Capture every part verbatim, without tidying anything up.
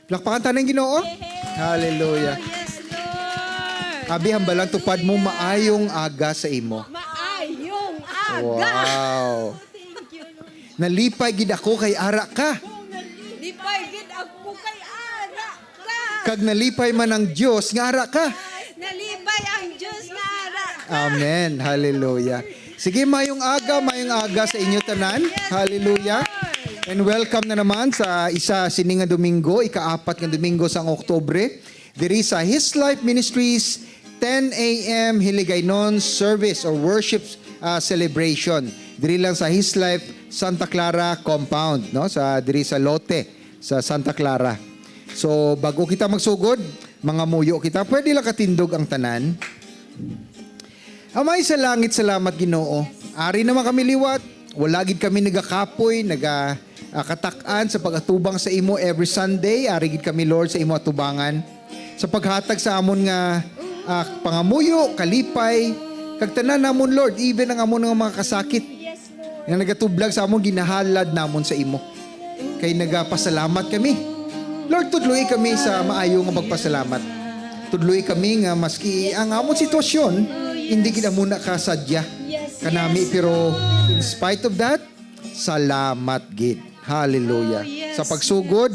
Palakpakan ta ang Ginoo. Yay! Hallelujah. Yes, Lord. Abi, hambalang tupad mo, maayong aga sa imo. Maayong aga. Wow. Thank you, Lord. Nalipay gid ako kay ara ka. Lipay gid ako kay ara ka. Kag nalipay man ang Dios nga ara ka. Nalipay ang Dios nga ara ka. Amen. Hallelujah. Sige, mayong aga, mayong aga sa inyo tanan. Yes, Hallelujah. Lord. And welcome na naman sa isa sini nga Domingo, ikaapat nga Domingo sang Oktubre, diri sa His Life Ministries ten A M Hiligaynon service or worship, ah, celebration. Diri lang sa His Life Santa Clara compound, no? Sa, diri sa Lote, sa Santa Clara. So, bago kita magsugod, mangamuyo kita. Pwede lang katindog ang tanan. Amay sa langit, salamat, Ginoo. Ari naman kami liwat. Wala gid kami nagakapoy, naga, ah, katak-an sa pag-atubang sa imo every Sunday. Ari gid kami, Lord, sa imo atubangan. Sa paghatag sa amon nga, ah, pangamuyo, kalipay, kag tanan namon, Lord, even ang amon nga mga kasakit nga nagatublag sa amon, ginahalad namon sa imo. Kay nagapasalamat kami. Lord, tudloi kami sa maayo nga pagpasalamat. Tudloi kami nga maski ang amon sitwasyon, hindi gid amo na kasadya kanami, pero in spite of that, salamat gid. Hallelujah. Sa pagsugod,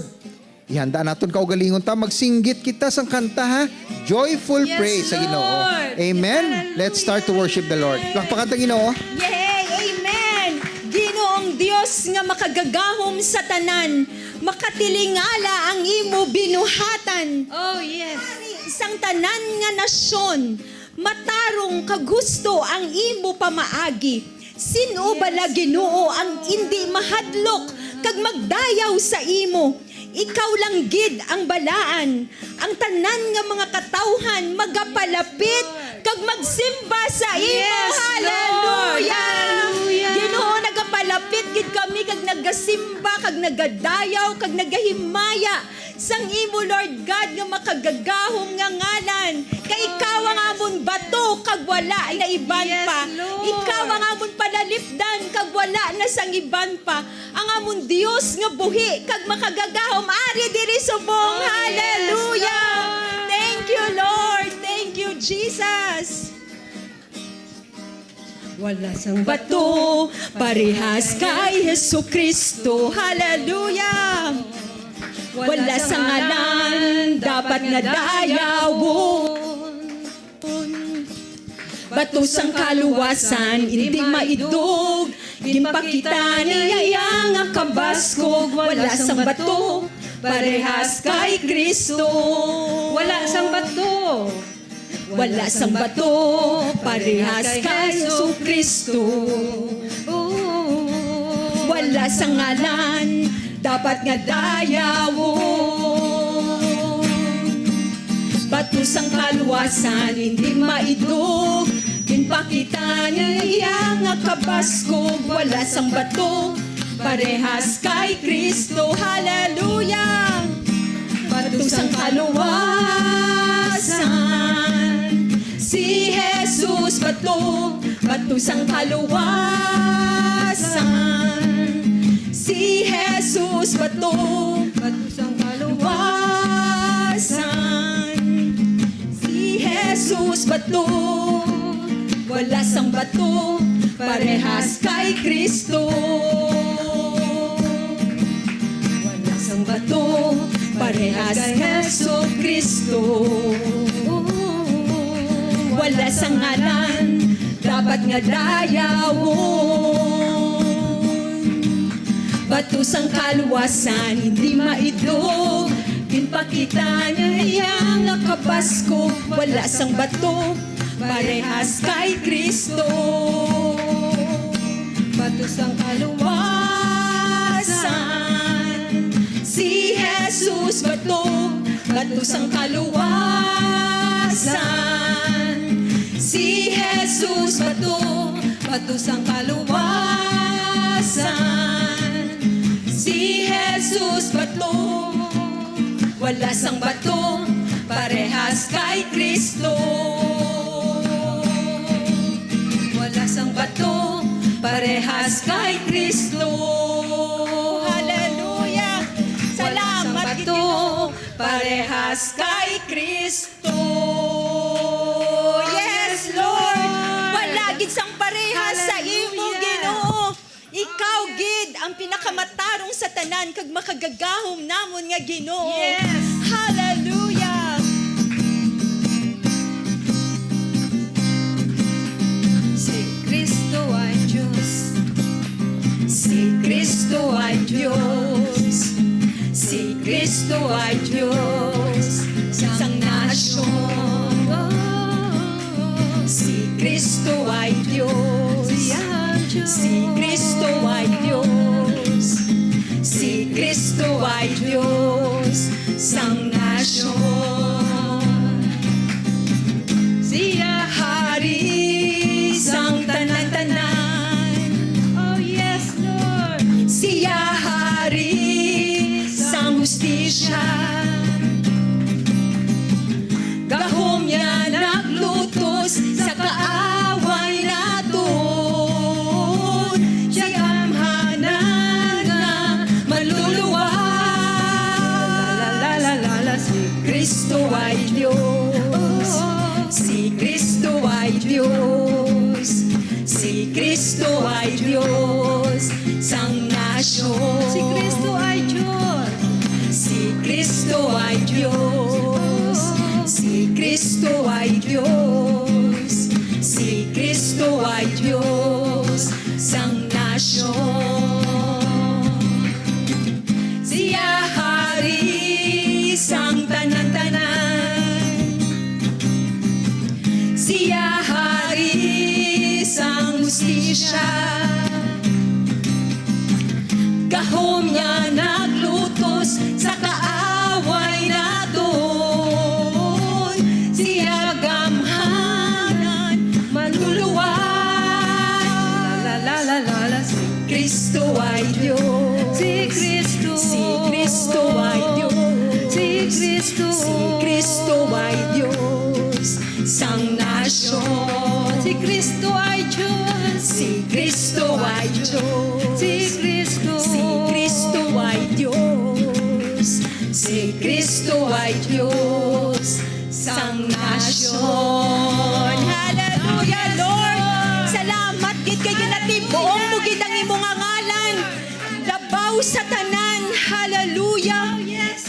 ihanda naton kaugalingon ta, magsinggit kita sang kanta, ha? Joyful Yes, praise sa Ginoo. Lord. Amen. Hallelujah. Let's start to worship the Lord. Palakpakan ta Ginoo. Yay! Amen! Ginoong Dios nga makagagahom sa tanan, makatilingala ang imo binuhatan. Oh, yes. Hari sang tanan nga nasyon, matarong kag husto ang imo pamaagi. Sin-o bala, Yes, Ginoo, ang Lord. Indi mahadlok kag magdayaw sa imo? Ikaw lang gid ang balaan. Ang tanan nga mga katawhan magapalapit kag magsimba sa imo. Yes, Lord. Hallelujah! Hallelujah! Ginoo, nagapalapit gid kami kag nagasimba kag nagadayaw kag nagahimaya sang imo, Lord God, nga makagagahom nga ngalan. Kay ikaw ang amon bato kag wala na iban Yes, pa. Lord. Ikaw ang amon panalipdan kag wala na sang iban pa. Ang amon Dios nga buhi kag makagagahom ari diri subong. Oh, yes, Hallelujah! Lord. Thank you, Lord. Thank you, Jesus. Wala sang bato parehas kay Jesu-Cristo. Hallelujah! Wala sang ngalan dapat nga dayawon. Bato sang kaluwasan, indi maidog. Ginpakita niya iya nga kabaskog. Wala sang bato parehas kay Cristo. Wala sang bato. Wala sang bato parehas kay Jesu-Cristo. Wala sang ngalan dapat nga dayawon. Bato sang kaluwasan, hindi maidog. Ginpakita niya iya nga kabaskog. Wala sang bato parehas kay Cristo. Hallelujah! Bato sang kaluwasan, si Jesus bato. Bato sang kaluwasan, si Jesus bato. Bato sang kaluwasan, si Jesus bato. Wala sang bato parehas kay Cristo. Wala sang bato parehas kay Jesu-Cristo. Wala sang ngalan dapat nga dayawon. Bato sang kaluwasan, hindi maidog. Ginpakita niya iya nga kabaskog. Wala sang bato parehas kay Cristo. Bato sang kaluwasan, si Jesus bato. Bato sang kaluwasan, si Jesus bato. Bato sang kaluwasan, si Jesus bato. Wala sang bato parehas kay Cristo. Wala sang bato parehas kay Cristo. Hallelujah! Wala sang Salamat, bato Ginoo. As kay Kristo. Yes, Lord. Wala gid sang parehas sa imo, Hallelujah. Ginoo. Ikaw gid ang pinakamatarong sa tanan kag makagagahom namon nga Ginoo. Yes. Hallelujah. Si Kristo ay Diyos. Si Kristo ay Diyos. Si Kristo ay Diyos sang nasyon. Si Kristo ay Diyos. Si Kristo ay Diyos. Si Kristo ay Diyos sang nasyon. Siya hari sang tanan-tanan. Oh, yes, Lord. Siya hari sang hustisya. Gahom niya naglutos sa kaaway naton. Siya gamhanan nga manluluwas. La, la, la, la, la, si Kristo ay Dios. Si Kristo ay Dios. Si Kristo ay Dios sang nasyon. Si Kristo ay Dios. Si Kristo ay Dios. Si Kristo ay Dios. Si Kristo ay Dios sang nasyon. Siya hari sang tanan-tanan. Siya hari sang hustisya. Gahom niya naglutos sa kaaway naton. Siya gamhanan, manluluwas. La, la, la, la, la, si Kristo ay Dios. Si Kristo. Si Kristo ay Dios. Si Kristo. Si Kristo ay Dios sang nasyon. Si Kristo ay Dios. Si Kristo ay Dios. Si Kristo. Si Kristo ay Dios. Si Kristo ay Dios sang nasyon. Hallelujah, Lord. Salamat gid kay ginatib-ong mo gid ang imo nga ngalan. Labaw sa tanan. Hallelujah.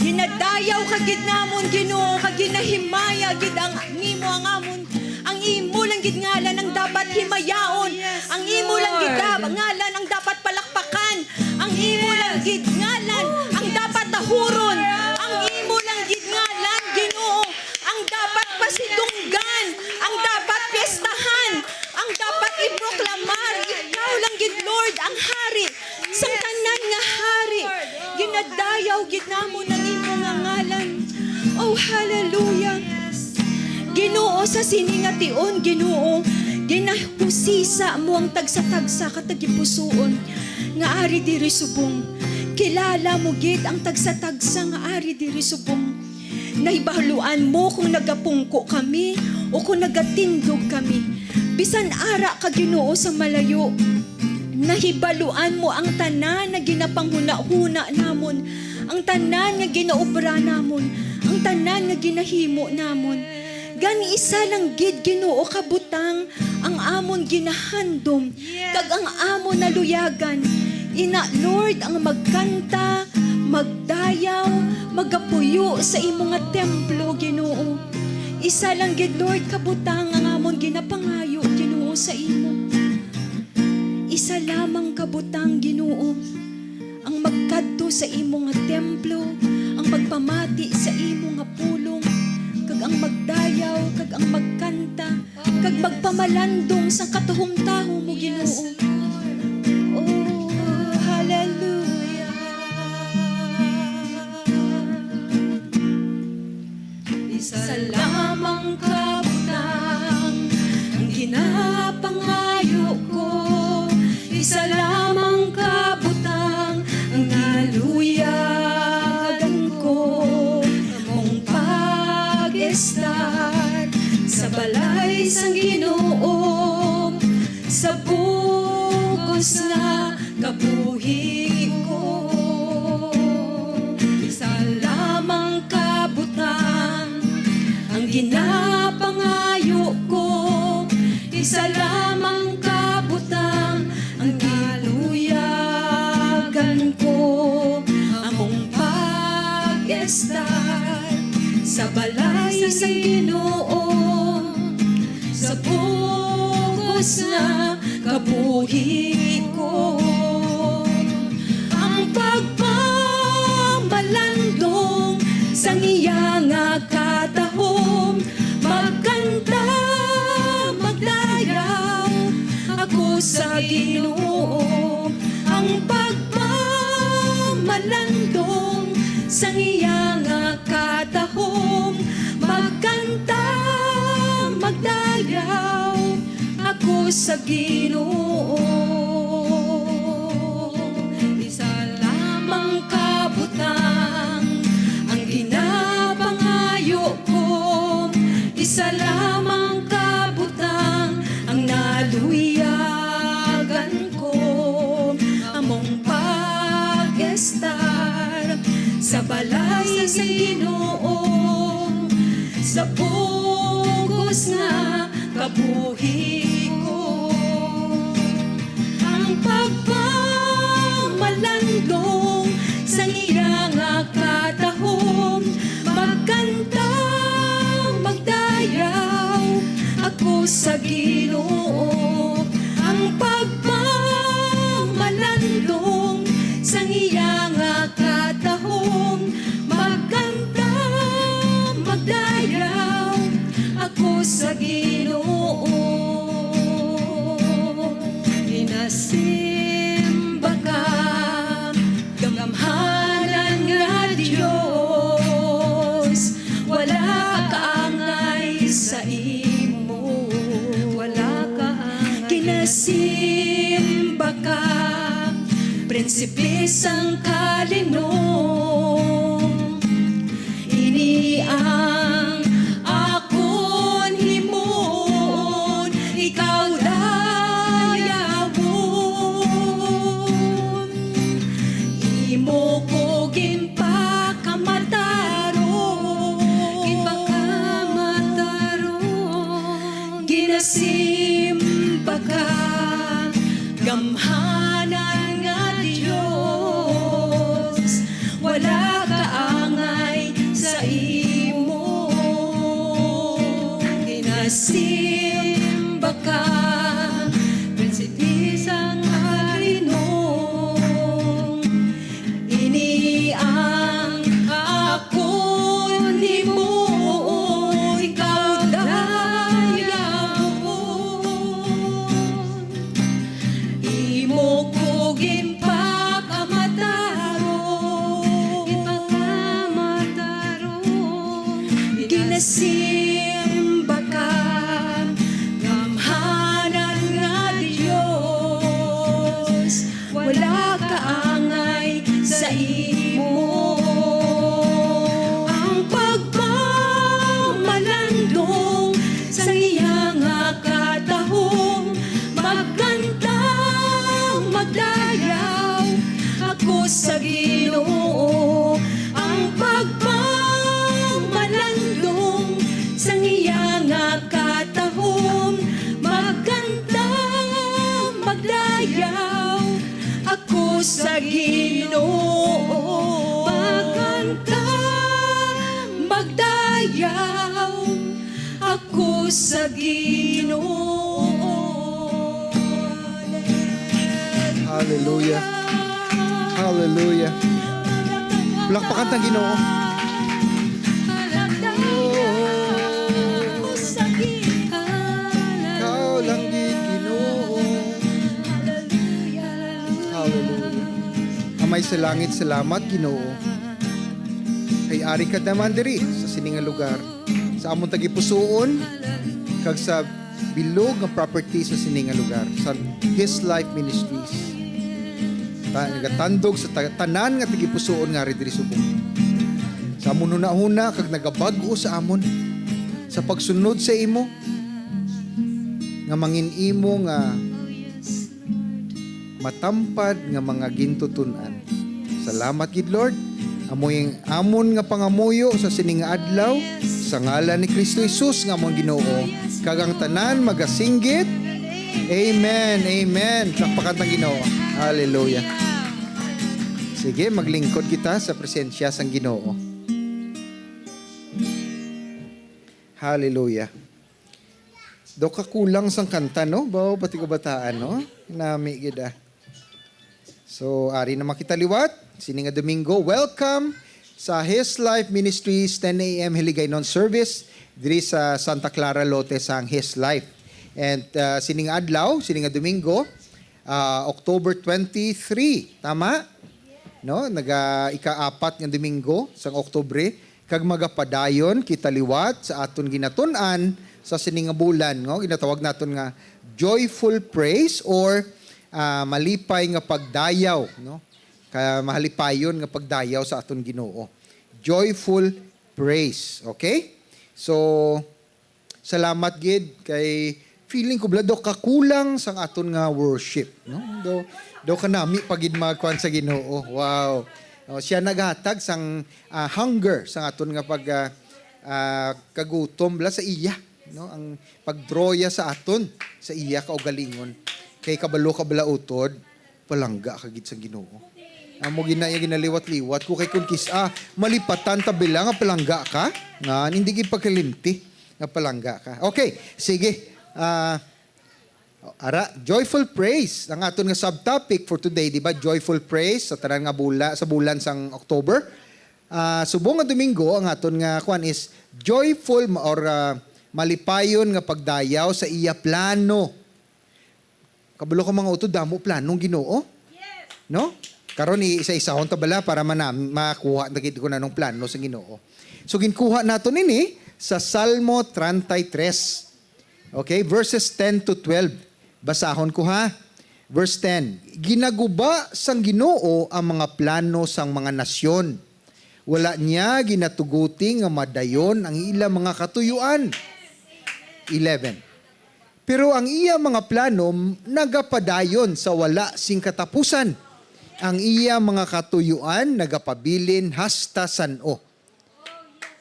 Ginadayaw ka gid namon, Ginoo, kag ginahimaya gid ang nimo ang amon. Ang imo lang gid ngalan ang dapat himayaon. Ang imo lang gid dab-, ngalan ang dapat palakpakan. Ang imo lang gid ngalan ang dapat tahuron. Ang imo lang gid ngalan, Ginoo, ang dapat pasidunggan, ang dapat piyestahan, ang dapat iproklamar. Ikaw lang gid, Lord, ang hari sang tanan nga hari. Ginadayaw gid namon ang imo nga ngalan. Oh, hallelujah. Ginoo, sa sini nga tion, Ginoo, ginahusisa mo ang tagsa-tagsa ka tagipusoon nga ari diri subong. Kilala mo gid ang tagsa-tagsa nga ari diri subong. Nahibaluan mo kung nagapungko kami o kung nagatindog kami. Bisan ara ka, Ginoo, sa malayo, nahibaluan mo ang tanan nga ginapanghunahuna namon, ang tanan nga ginaobra namon, ang tanan nga ginahimo namon. Gani, isa lang gid, Ginoo, ka butang ang amon ginahandom, kag ang amon naluyagan. Ina, Lord, ang magkanta, magdayaw, magapuyo sa imo nga templo, Ginoo. Isa lang gid, Lord, ka butang ang amon ginapangayo, Ginoo, sa imo. Isa lamang ka butang, Ginoo, ang magkadto sa imo nga templo, ang magpamati sa imo nga pulong, kag ang magdayaw, kag ang magkanta, kag magpamalandong sang katahom-tahom mo, Ginoo. Oh, hallelujah. Isa lamang ka butang ang ginapangayo ko. Isa lamang ka butang ang naluyagan ko. Mong pag-estar sa balay sang Ginoo sa bug-os nga kabuhi ko. Isa lamang ka butang Ginapangayo ko, isa lamang ka butang ang giluyagan ko, among pag-estar sa balay sang Ginoo sa bug-os nga kabuhi ko. Ang pagpamalandong sang iya nga katahom, magkanta, magdayaw ako sa Ginoo. Ang pagpamalandong sang iya nga katahom, magkanta, magdayaw ako sa Ginoo. Isa lamang ka butang ang ginapangayo ko, isa lamang ka butang ang naluyagan ko, among pag-estar sa balay sa Ginoo sa bug-os nga kabuhi ko. Ang pagpamalandong sang iya nga katahom, magkanta, magdayaw ako sa Ginoo. Ang pagpamalandong sang iya nga katahom, magkanta, magdayaw ako sa Ginoo. Ginasimba ka, gamhanan nga Dios, wala ka kaangay sa imo, wala ka kaangay. Ginasimba ka, Prinsipe sang kalinom. Ini ang akon himuon, ikaw dayawon. Imo ko ginpakamataron. Ginpakamataron. Ginasimba ka, gamhanan nga Dios, wala kaangay sa imo. Ginasimba ka, Prinsipe sang kalinom. Ini ang akon himuon, ikaw dayawon. Imo ko ginpakamataron. Ginpakamataron. Ginasimba ka, gamhanan nga Dios, wala kaangay sa imo. Ang pagpamalandong sa iya nga katahom, magkanta, magdayaw ako sa Ginoo. Ang pagpamalandong sa iya nga katahom, magkanta, magdayaw ako sa Ginoo. Magkanta, magdayaw ako sa Ginoo. Hallelujah. Hallelujah. Palakpakan ta ang Ginoo. Ikaw lang gid, Ginoo. Hallelujah. Amay sa langit, salamat, Ginoo. Kay ari ka naman diri sa sini nga lugar, sa amon tagipusoon, kag sa bilog nga property sa sini nga lugar, sa His Life Ministries. Ta nagatandog sa ta- tanan nga tagipusoon nga ari diri subong. Sa amon hunahuna kag nagabag-o sa amon sa pagsunod sa imo, nga mangin-imo nga matampad nga mga gintuton-an. Salamat gid, Lord. Amo ang amon nga pangamuyo sa sini nga adlaw, Sa ngalan ni Kristo Jesus nga among Ginoo, kag ang tanan magasinggit, "Amen, amen." Pakpakan ta ang Ginoo. Hallelujah. Sige, maglingkod kita sa presensya sang Ginoo. Hallelujah. Daw ka kulang sang kanta, no? Baw, pati kabataan, no? Nami gid, ah. So, ari na man kita liwat. Sini nga Domingo, welcome sa His Life Ministries, ten A M Hiligaynon service diri sa Santa Clara, Lote, sang His Life. And, ah, sini nga adlaw, sini nga Domingo, ah, October twenty-three, tama? No, naga ika-apat nga Domingo sang Oktubre, kag magapadayon kita liwat sa aton ginatun-an sa sini nga bulan, no? Ginatawag naton nga joyful praise or, ah, malipay nga pagdayaw, no? Ka-, mahalipayon nga pagdayaw sa aton Ginoo. Joyful praise, okay? So, salamat gid kay feeling ko bala daw kakulang sang aton nga worship, no? Daw, daw kanami pa gid magkuan sa Ginoo. Wow. Oh, siya naghatag sang, ah, hunger sang aton nga pag, ah, ah, kagutom bala sa iya, no? Ang pagdroya sa aton sa iya kaugalingon. Kay kabalo ka bala utod, palangga ka gid sang Ginoo. Amo gina iya ginaliwat-liwat ko kay kun kis-a malipatan ta bala nga palangga ka, nga hindi gid pagkalimti nga palangga ka. Okay, sige. Ah, ara, joyful praise ang aton nga subtopic for today, di ba? Joyful praise sa tanan nga bula sa bulan sang October. Ah, subong nga Domingo ang aton nga kuan is joyful ma-, or, ah, malipayon nga pagdayaw sa iya plano. Kabalo ka, mga utod, damo planong Ginoo. No? Karon, i-isa-isahon ta bala para manam-, makuha na gid kung anong plano sa Ginoo. So, ginkuha nato nini sa Salmo treinta y tres. Okay, verses ten to twelve. Basahon ko, ha. Verse ten, "Ginaguba sang Ginoo ang mga plano sang mga nasyon. Wala niya ginatuguti nga madayon ang ila mga katuyuan." Eleven, "Pero ang iya mga plano nagapadayon sa wala sing katapusan. Ang iya mga katuyuan nagapabilin hasta san-o."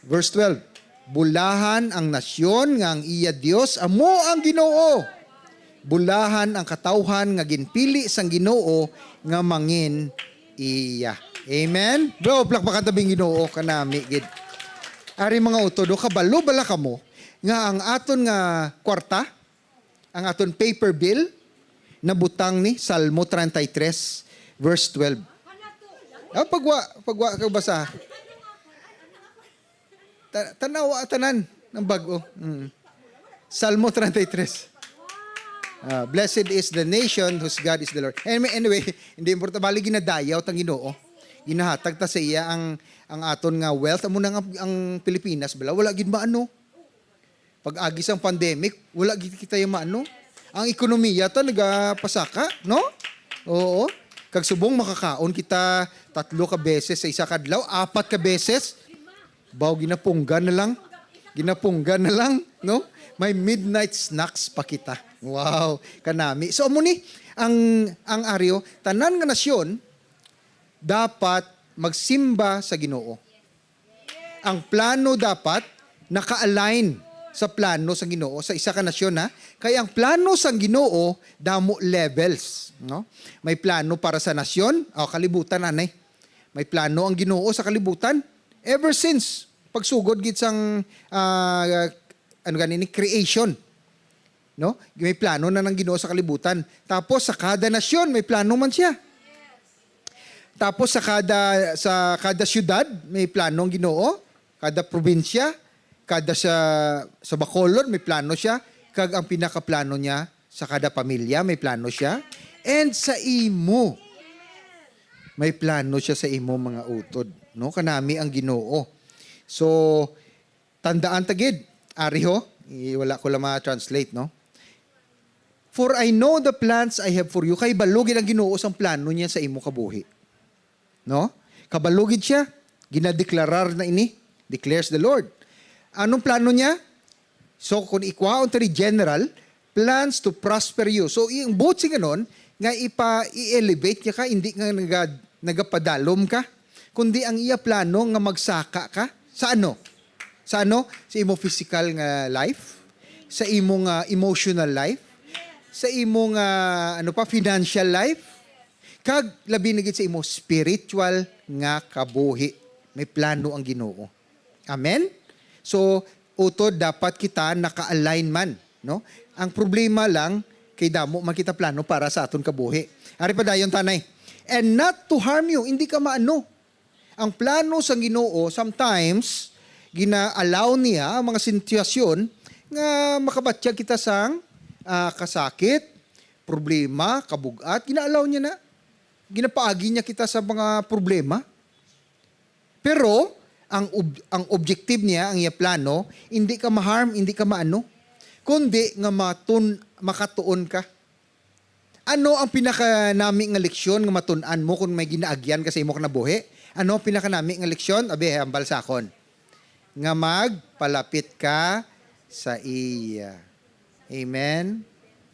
Verse twelve, "Bulahan ang nasyon nga ang iya Dios amo ang Ginoo. Bulahan ang katawhan nga ginpili sang Ginoo nga mangin iya." Amen? Bro, plakpakan ta bing Ginoo, kanami gid. Ari, mga utod, o, kabalo bala kamo nga ang aton nga kwarta, ang aton paper bill, nabutang ni Salmo treinta y tres, verse twelve. Ah, pagwa, pagwa ka basa. Ta-, tanawa, tanan, ng bago. Mm. Salmo treinta y tres. Ah, "Blessed is the nation whose God is the Lord." Anyway, anyway, hindi importante. Bali, ginadayaw tang Ginoo. Ginahatag ta sa iya ang, ang aton nga wealth. Amo na nga ang Pilipinas, bala, wala gid maano. Pag-agi sang pandemic, wala gid kita yung maano. Ang ekonomiya ta nagapasaka, no? Oo. Kag subong makakaon kita tatlo ka beses sa isa ka adlaw, apat ka beses. Baw, ginapunggan na lang. Ginapunggan na lang, no? May midnight snacks pa kita. Wow, kanami. So, amo ni ang, ang aryo, tanan nga nasyon dapat magsimba sa Ginoo. Ang plano dapat naka-align sa plano sa Ginoo sa isa ka nasyon, ha? Kay ang plano sang Ginoo damo levels, no? May plano para sa nasyon, o, kalibutan anay. May plano ang Ginoo sa kalibutan. Ever since pagsugod gid sang, ah, ano gani ni, creation, no? May plano na ng Ginoo sa kalibutan. Tapos sa kada nasyon may plano man siya. Tapos sa kada, sa kada siyudad may plano ang Ginoo, kada probinsya, kada sa, sa Bacolod may plano siya, kag ang pinakaplano niya sa kada pamilya may plano siya, and sa imo may plano siya sa imo, mga utod, no? Kanami ang Ginoo. So, tandaan ta gid, ari ho, i-, wala ko lang ma-translate, no? "For I know the plans I have for you." Kay balo gid ang Ginoo sang plano niya sa imo kabuhi. No? Kabalo gid siya, ginadeklarar na ini, declares the Lord. Anong plano niya? So, kung ikuhaon ta ni general, plans to prosper you. So, ang buot silingon, nga ipa-, i-elevate niya ka, hindi nga naga-, nagapadalom ka, kundi ang iya plano nga magsaka ka. Sa ano? Sa ano? Sa imo physical nga life, sa imo nga emotional life, sa imo nga, ano pa, financial life, kag labi na gid sa imo spiritual nga kabuhi. May plano ang Ginoo. Amen? So, utod dapat kita naka-align man, no? Ang problema lang, kay damo man kita plano para sa aton kabuhi. Ari pa dayon, tanay. "And not to harm you," hindi ka maano. Ang plano sang Ginoo, sometimes, gina-allow niya ang mga sitwasyon nga makabatyag kita sang, ah, kasakit, problema, kabug-at. Gina-allow niya na. Ginapaagi niya kita sa mga problema. Pero ang ob-, ang objective niya, ang iya plano, hindi ka ma-harm, hindi ka maano, kundi nga matun-, makatuon ka. Ano ang pinakanami nga leksyon nga matun-an mo kung may ginaagyan ka sa imo kinabuhi? Ano ang pinakanami nga leksyon? Abi, hambal sa akon. Nga magpalapit ka sa iya. Amen?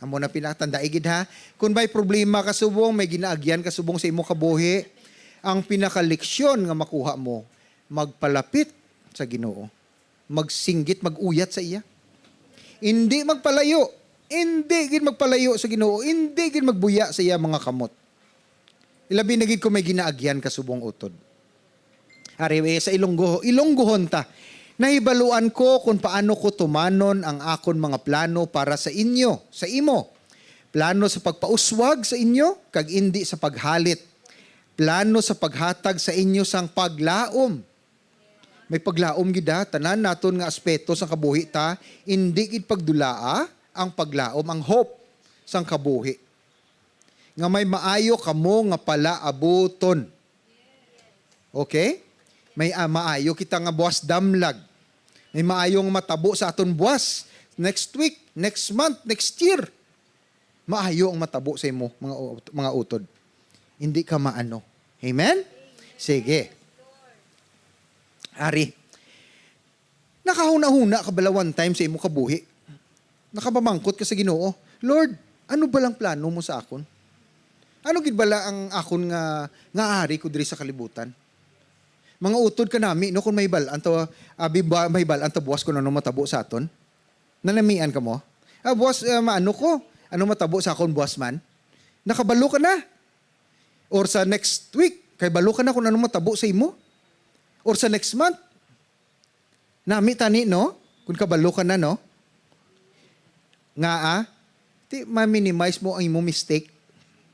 Amo na pinakatandai gid, ha? Kung may problema ka subong, may ginaagyan ka subong sa imo kabuhi, ang pinakaleksyon nga makuha mo, magpalapit sa Ginoo. Magsinggit, mag-uyat sa iya. Indi magpalayo. Indi gid magpalayo sa Ginoo. Indi gid magbuya sa iya mga kamot. Ilabi na gid kung may ginaagyan ka subong, utod. Ari, eh, sa Ilonggo, Ilonggohon ta. "Nahibaluan ko kung paano ko tumanon ang akon mga plano para sa inyo, sa imo. Plano sa pagpauswag sa inyo, kag indi sa paghalit. Plano sa paghatag sa inyo sang paglaom." May paglaom gid, ha, tanan naton nga aspeto sang kabuhi ta, indi gid pagdulaa ang paglaom, ang hope sang kabuhi. Nga may maayo kamo nga palaabuton. Okay? May, ah, maayo kita nga buwas damlag. May maayo nga matabo sa aton buwas. Next week, next month, next year. Maayo ang matabo sa imo, mga ut-, mga utod. Hindi ka maano. Amen? Sige. Ari. Nakahuna-huna ka bala one time sa imo kabuhi? Nakapamangkot ka sa Ginoo, "Lord, ano ba lang plano mo sa akon? Ano gid bala ang akon nga, nga ari ko diri sa kalibutan?" Mga utod kanami, no, kung mahibal-an ta, ah, biba-, mahibal-an ta buwas kung ano matabo sa aton. Nanamian ka mo? "Ah, buwas, ah, maano ko? Ano matabo sa akon buwas man?" Nakabalo ka na? Or sa next week, kay balo ka na kung ano matabo sa imo? Or sa next month? Nami tani, no? Kung kabalo ka na, no? Nga, ah, ti, ma-minimize mo ang imo mistake.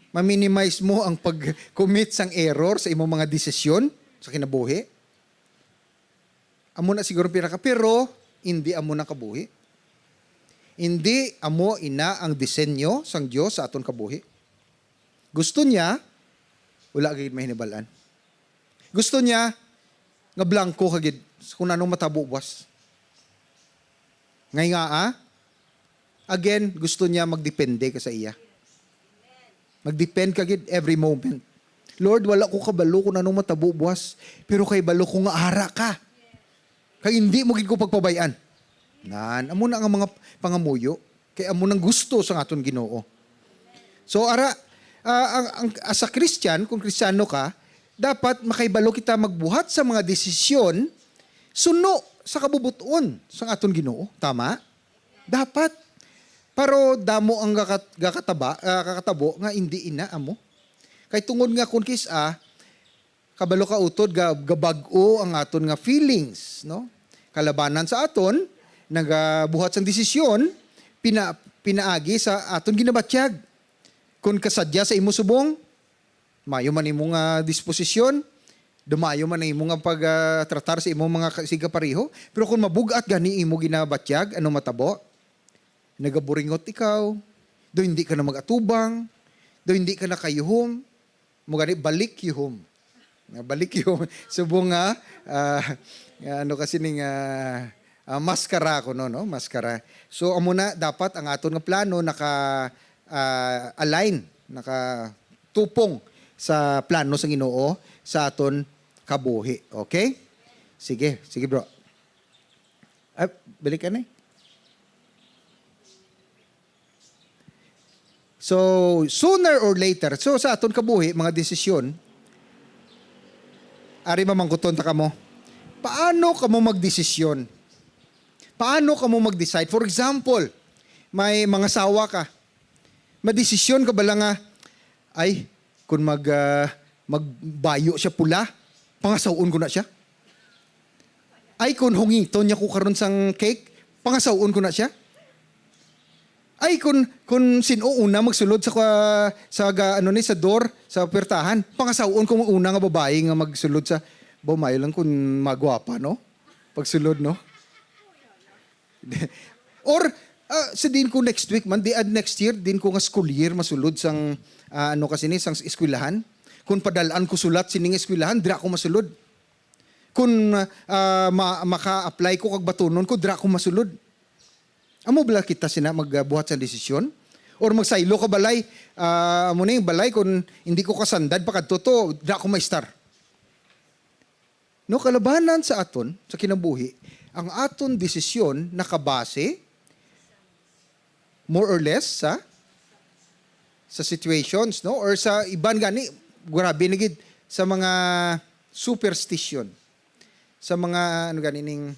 Ma-minimize mo ang pag-commit sang error sa imo mga desisyon sa kinabuhi. Amo na siguro ang pinaka, pero hindi amo na kabuhi. Hindi amo ina ang disenyo sang Dios sa aton kabuhi. Gusto niya, wala gid mahinibalan. Gusto niya nga blanco ka gid kung anong matabo buwas. Ngay nga, ah, again, gusto niya magdepende ka sa iya. Magdepend ka gid every moment. "Lord, wala ko kabalo kung anong matabo buwas, pero kay balo ko nga ara ka. Kay hindi mo gid ko pagpabay-an." Nan, amo na nga mga pangamuyo. Kay amo nang gusto sang aton Ginoo. So, ara, ah, ang, ang, as a Christian, kung Kristiyano ka, dapat makahibalo kita magbuhat sa mga desisyon suno sa kabubot-on sang aton Ginoo. Tama? Dapat. Pero damo ang gakat-, gakataba, ah, kakatabo nga hindi ina amo. Kay tungod nga kung kis-a, kabalo ka utod, ga-, gabag-o ang aton nga feelings, no? Kalabanan sa aton, nagabuhat sang desisyon, pina-, pinaagi sa aton ginabatyag. Kung kasadya sa imo subong, mayo man imo nga disposisyon, dumayo man ang imo nga pag, ah, tratar sa imo mga ka-, sigkapareho, pero kung mabug-at gani imo ginabatyag, ano matabo? Nagaburingot ikaw, do hindi ka na mag-atubang, do hindi ka na kayuhom, mo gani, balik yuhom. Nga balik yuhom. Subong nga, ah, nga ano kasi ning, ah, ah, maskara ko, no, no? Maskara. So, amo na, dapat ang aton nga plano naka, ah, align, nakatupong sa plano sa Ginoo sa aton kabuhi. Okay? Sige, sige, bro. Ah, balik ka na eh. So, sooner or later, so sa aton kabuhi, mga desisyon, ari mamangkuton ta kamo, paano kamo magdesisyon? Paano kamo mag-decide? For example, may mangasawa ka. Madesisyon ka bala nga, "Ay, kung mag, ah, magbayo siya pula, pangasaw-on ko na siya. Ay, kung hungiton niya ko karon sang cake, pangasaw-on ko na siya. Ay, kung, kung sin-o una magsulod sa, kwa-, sa ga-, ano ni, sa door, sa puwertahan, pangasaw-on ko ang una nga babayi nga magsulod sa," Ba, maayo lang kung magwapa, no? Pagsulod, no? Or, ah, sa din ko next week man, di, ah, next year, din ko nga school year masulod sang, ah, ano kasi ni, sang eskwelahan. Kung padal-an ko sulat sining eskwelahan, dira ko masulod. Kung, ah, ma-, maka-apply ko kag batunon ko, dira ko masulod. Amo bala kita sina magbuhat sang desisyon? Or magsaylo ka balay, ah, amo ni balay, kung hindi ko kasandad pa kadto to, dira ko maistar. No, kalabanan sa aton, sa kinabuhi, ang aton desisyon nakabase more or less sa, sa situations, no? Or sa iban gani, grabe na gid, sa mga superstition, sa mga, ano gani ning,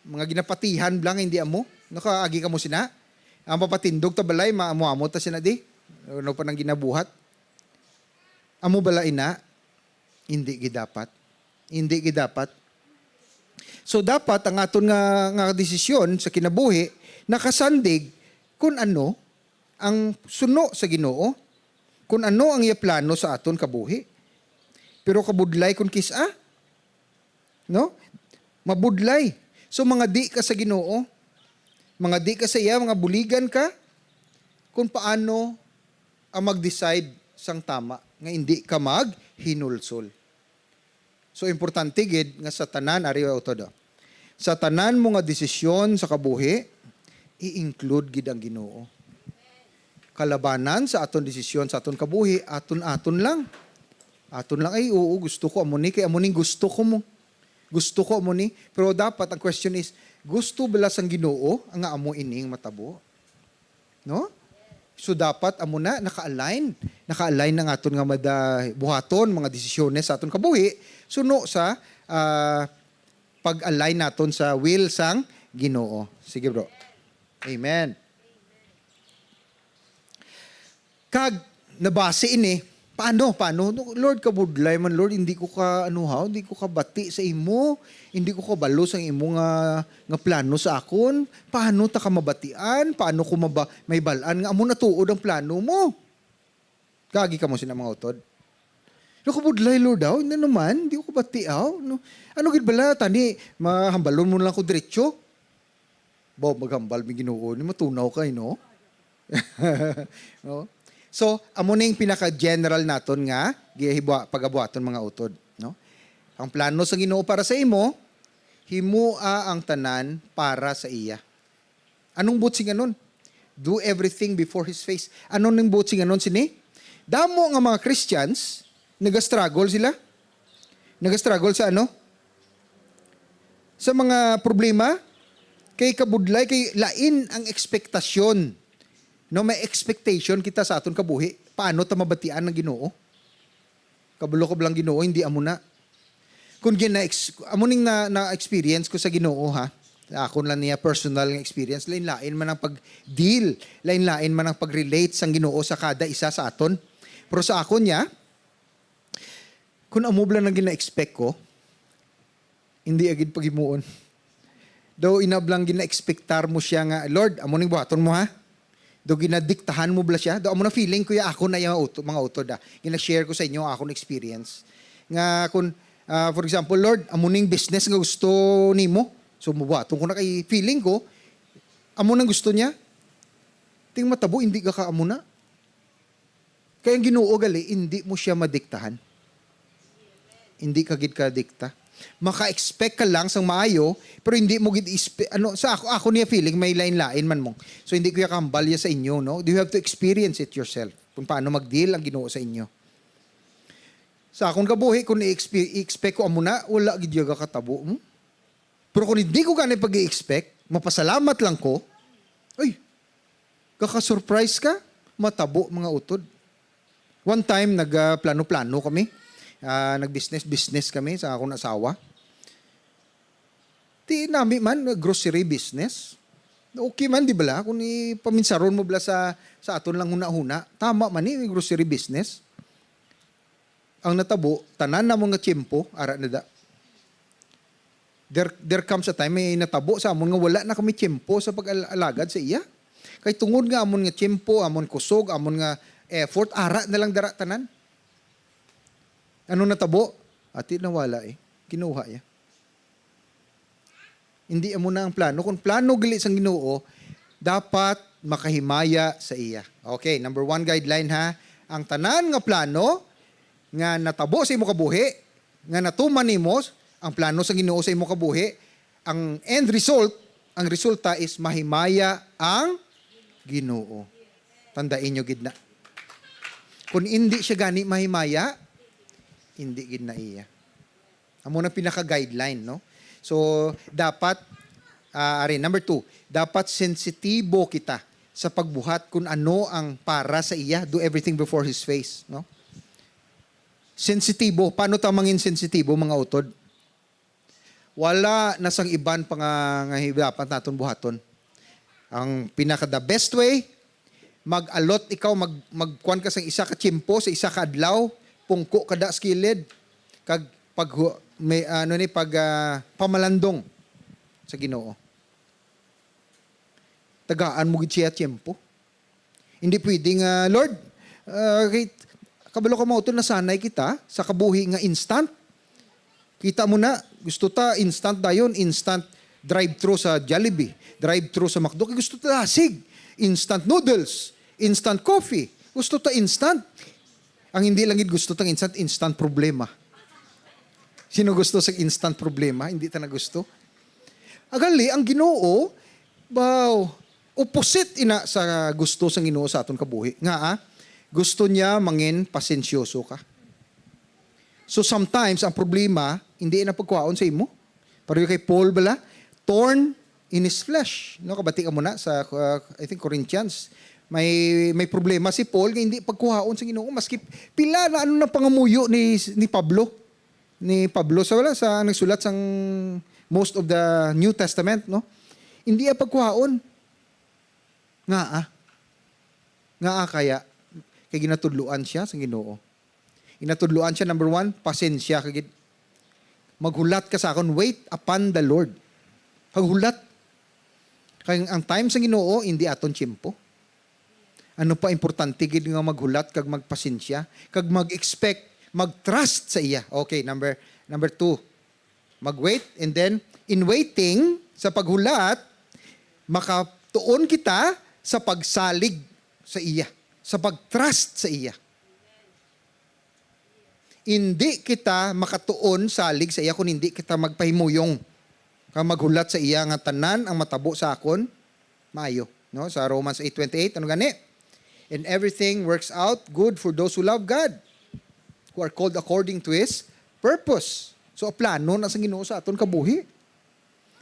mga ginapatihan bala nga hindi amo. Nakaagi kamo sina? Ang papatindog ta balay, maamo-amo ta sina di. Ano pa nang ginabuhat? Amo bala ina? Hindi gid dapat. Hindi gid dapat. So, dapat ang aton nga, nga desisyon sa kinabuhi nakasandig kun ano ang suno sa Ginoo, kun ano ang iya plano sa aton kabuhi. Pero kabudlay kun kis-a, no? Mabudlay. So, mangadi ka sa Ginoo, mangadi ka sa iya, mga buligan ka kung paano ang mag-decide sang tama nga hindi ka maghinulsol. So, importante gid nga sa tanan, ari, utod, oh. Sa tanan mo nga desisyon sa kabuhi, i-include gid ang Ginoo. Kalabanan sa aton desisyon sa aton kabuhi, aton-aton lang. Aton lang, "Ay, oo, gusto ko amo ni, kay amo ning gusto ko mo. Gusto ko amo ni." Pero dapat ang question is, gusto bala sang Ginoo nga amo ining matabo? No? So, dapat amo na, naka-align. Naka-align ang aton nga mada-, buhaton, mga desisyones sa aton kabuhi, suno sa, ah, pag-align naton sa will sang Ginoo. Sige, bro. Amen. Kag nabase ini, paano, paano? No, Lord, kabudlay man, Lord, hindi ko ka, ano, ha, hindi ko kabati sa imo. Hindi ko kabalo sa imo nga, nga plano sa akon. Paano ta ka mabatian? Paano ko maba-, may bal-an nga amo na tuod ang plano mo? Kagi kamo sina mga utod. Nakabudlay, Lord, aw. Hindi naman, hindi ko kabati, aw. No? Ano gid bala, tani, mahambalon mo lang ko diretso? Ba, maghambal mi, Ginoo, ni matunaw kay, no? No? So, amo ning pinaka-general naton nga gihibua-, pagabuhaton, mga utod, no? Ang plano sa Ginoo para sa imo, himoa ang tanan para sa iya. Anong buot sing anon? Do everything before His face. Ano ning buot sing anon sini? Damo nga mga Christians, nagastruggle sila. Nagastruggle sa ano? Sa mga problema, kay kabudlay, kay lain ang ekspektasyon. No, may expectation kita sa aton kabuhi. Paano ta mabatian ang Ginoo? Kabalo ka bala ang Ginoo, hindi amo na. Kung gina-ex-, amo ning na, na-experience ko sa Ginoo, ha. Sa akon lang niya personal nga experience, lain-lain man ang pag-deal, lain-lain man ang pag-relate sang Ginoo sa kada isa sa aton. Pero sa akon niya, kung amo bala nang gina-expect ko, hindi agid paghimuon. Daw ina bala nga gina-expectar mo siya nga, "Lord, amo ning buhaton mo, ha?" Daw ginadiktahan mo bala siya. Daw amo na feeling ko ya, ako na yung uto-, mga utod, ah. Gina-share ko sa inyo ang akong experience. Nga kung, ah, for example, "Lord, amo ning business nga gusto nimo." So, mabuhaton ko na kay feeling ko, amo nang gusto niya. Ting matabo, hindi ka ka amo na. Kay ang Ginoo gali, hindi mo siya madiktahan. Hindi ka gid ka dikta. Maka-expect ka lang sang maayo, pero hindi mo gid ispe-, ano, sa ako, ako niya feeling, may lain-lain man mo. So, hindi ko ya kahambal ya sa inyo, no? You have to experience it yourself, kung paano mag-deal ang Ginoo sa inyo. Sa akong kabuhi, kung i-expe-, i-expect ko amo na, wala gid ya katabo mo. Pero kung hindi ko gani pag-i-expect, mapasalamat lang ko, ay, kaka-surprise ka, matabo, mga utod. One time, nag, ah, plano-plano kami. Ah, nag-business-business kami sa akong asawa. Ti nami man, grocery business. Okay man, di bala? Kung ipaminsaron mo bala sa, sa aton lang hunahuna, tama man ni grocery business. Ang natabo, tanan namon nga tiyempo, ara na da. There, there comes a time, may natabo sa amon nga wala na kami tiyempo sa pag-alagad sa iya. Kay tungod nga amon nga tiyempo, amon kusog, amon nga effort, ara na lang dara tanan. Ano natabo? Ati nawala eh. Kinuha iya. Hindi amo na ang plano. Kung plano gali sang Ginoo, dapat makahimaya sa iya. Okay, number one guideline ha. Ang tanan nga plano nga natabo sa imo kabuhi, nga natuman nimo ang plano sa Ginoo sa imo kabuhi, ang end result, ang resulta is mahimaya ang Ginoo. Tandaan nyo gid na. Kung hindi siya gani mahimaya, hindi gid na iya. Amo na pinaka-guideline, no? So, dapat, ah, ari, number two, dapat sensitibo kita sa pagbuhat kung ano ang para sa iya. Do everything before his face, no? Sensitibo. Paano ta mangin sensitibo, mga utod? Wala na sang iban pa nga, nga dapat naton buhaton. Ang pinaka the best way, mag-alot ikaw, mag, magkuan ka sa isa ka tiyempo, sa isa ka adlaw, pungko ka da sa kilid, kag pag, may, ano ni, pag, ah, pamalandong sa Ginoo. Tagaan mo gid siya tiyempo. Hindi pwede nga, "Lord, ah, kay, kabalo ka, mga utod, nasanay kita sa kabuhi nga instant." Kita mo na, gusto ta instant dayon, instant drive-thru sa Jollibee, drive-thru sa McDo, kay gusto ta dasig, instant noodles, instant coffee, gusto ta instant. Ang hindi lang gid gusto tang instant, instant problema. Sino gusto sa instant problema? Hindi ta na gusto. Agali, ang Ginoo, baw, opposite ina sa gusto sang Ginoo sa aton kabuhi. Nga, ah, gusto niya mangin pasensyoso ka. So sometimes, ang problema, hindi na pagkuhaon sa imo. Pareho kay Paul bala, thorn in his flesh. No, kabati ka muna sa, uh, I think, Corinthians. May, may problema si Paul nga hindi pagkuhaon sa Ginoo. Maski pila na ano na pangamuyo ni, ni Pablo. Ni Pablo sa wala, sa nagsulat sang most of the New Testament, no? Hindi ang pagkuhaon. Nga, ah. Nga, ah, kaya, kay ginatudloan siya sa Ginoo. Ginatudloan siya, number one, pasensya ka gid. Maghulat ka sa akon, wait upon the Lord. Paghulat. Kay ang time sa Ginoo, hindi aton tiyempo. Ano pa importante gid nga maghulat kag magpasensya, kag mag-expect, mag-trust sa iya. Okay, number, number two, mag-wait, and then, in waiting, sa paghulat, makatuon kita sa pagsalig sa iya, sa pag-trust sa iya. Indi kita makatuon salig sa iya kon indi kita magpahimuyong kag maghulat sa iya nga tanan ang matabo sa akon maayo, no? Sa Romans eight twenty-eight, ano gani? "And everything works out good for those who love God, who are called according to His purpose." So, plano na sa Ginoo sa aton kabuhi.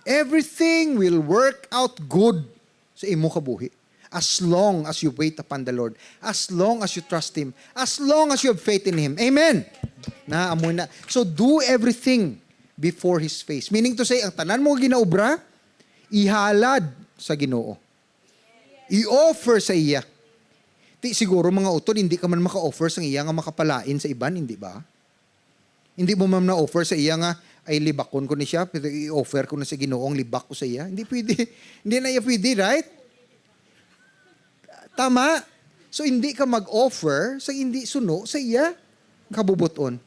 Everything will work out good sa imo kabuhi as long as you wait upon the Lord, as long as you trust Him, as long as you have faith in Him. Amen? Na, amo na. So, do everything before His face. Meaning to say, ang tanan mo nga ginaobra, ihalad sa Ginoo. I-offer sa iya. Ti siguro, mga utod, hindi ka man maka-offer sa iya nga makapalain sa iban, hindi ba? Hindi mo man na-offer sa iya nga, "Ay, libakon ko ni siya, pero i-offer ko na sa Ginoo ang libak ko sa iya." Hindi pwede. Hindi na iya pwede, right? Tama? So, hindi ka mag-offer sa hindi suno sa iya kabubuton.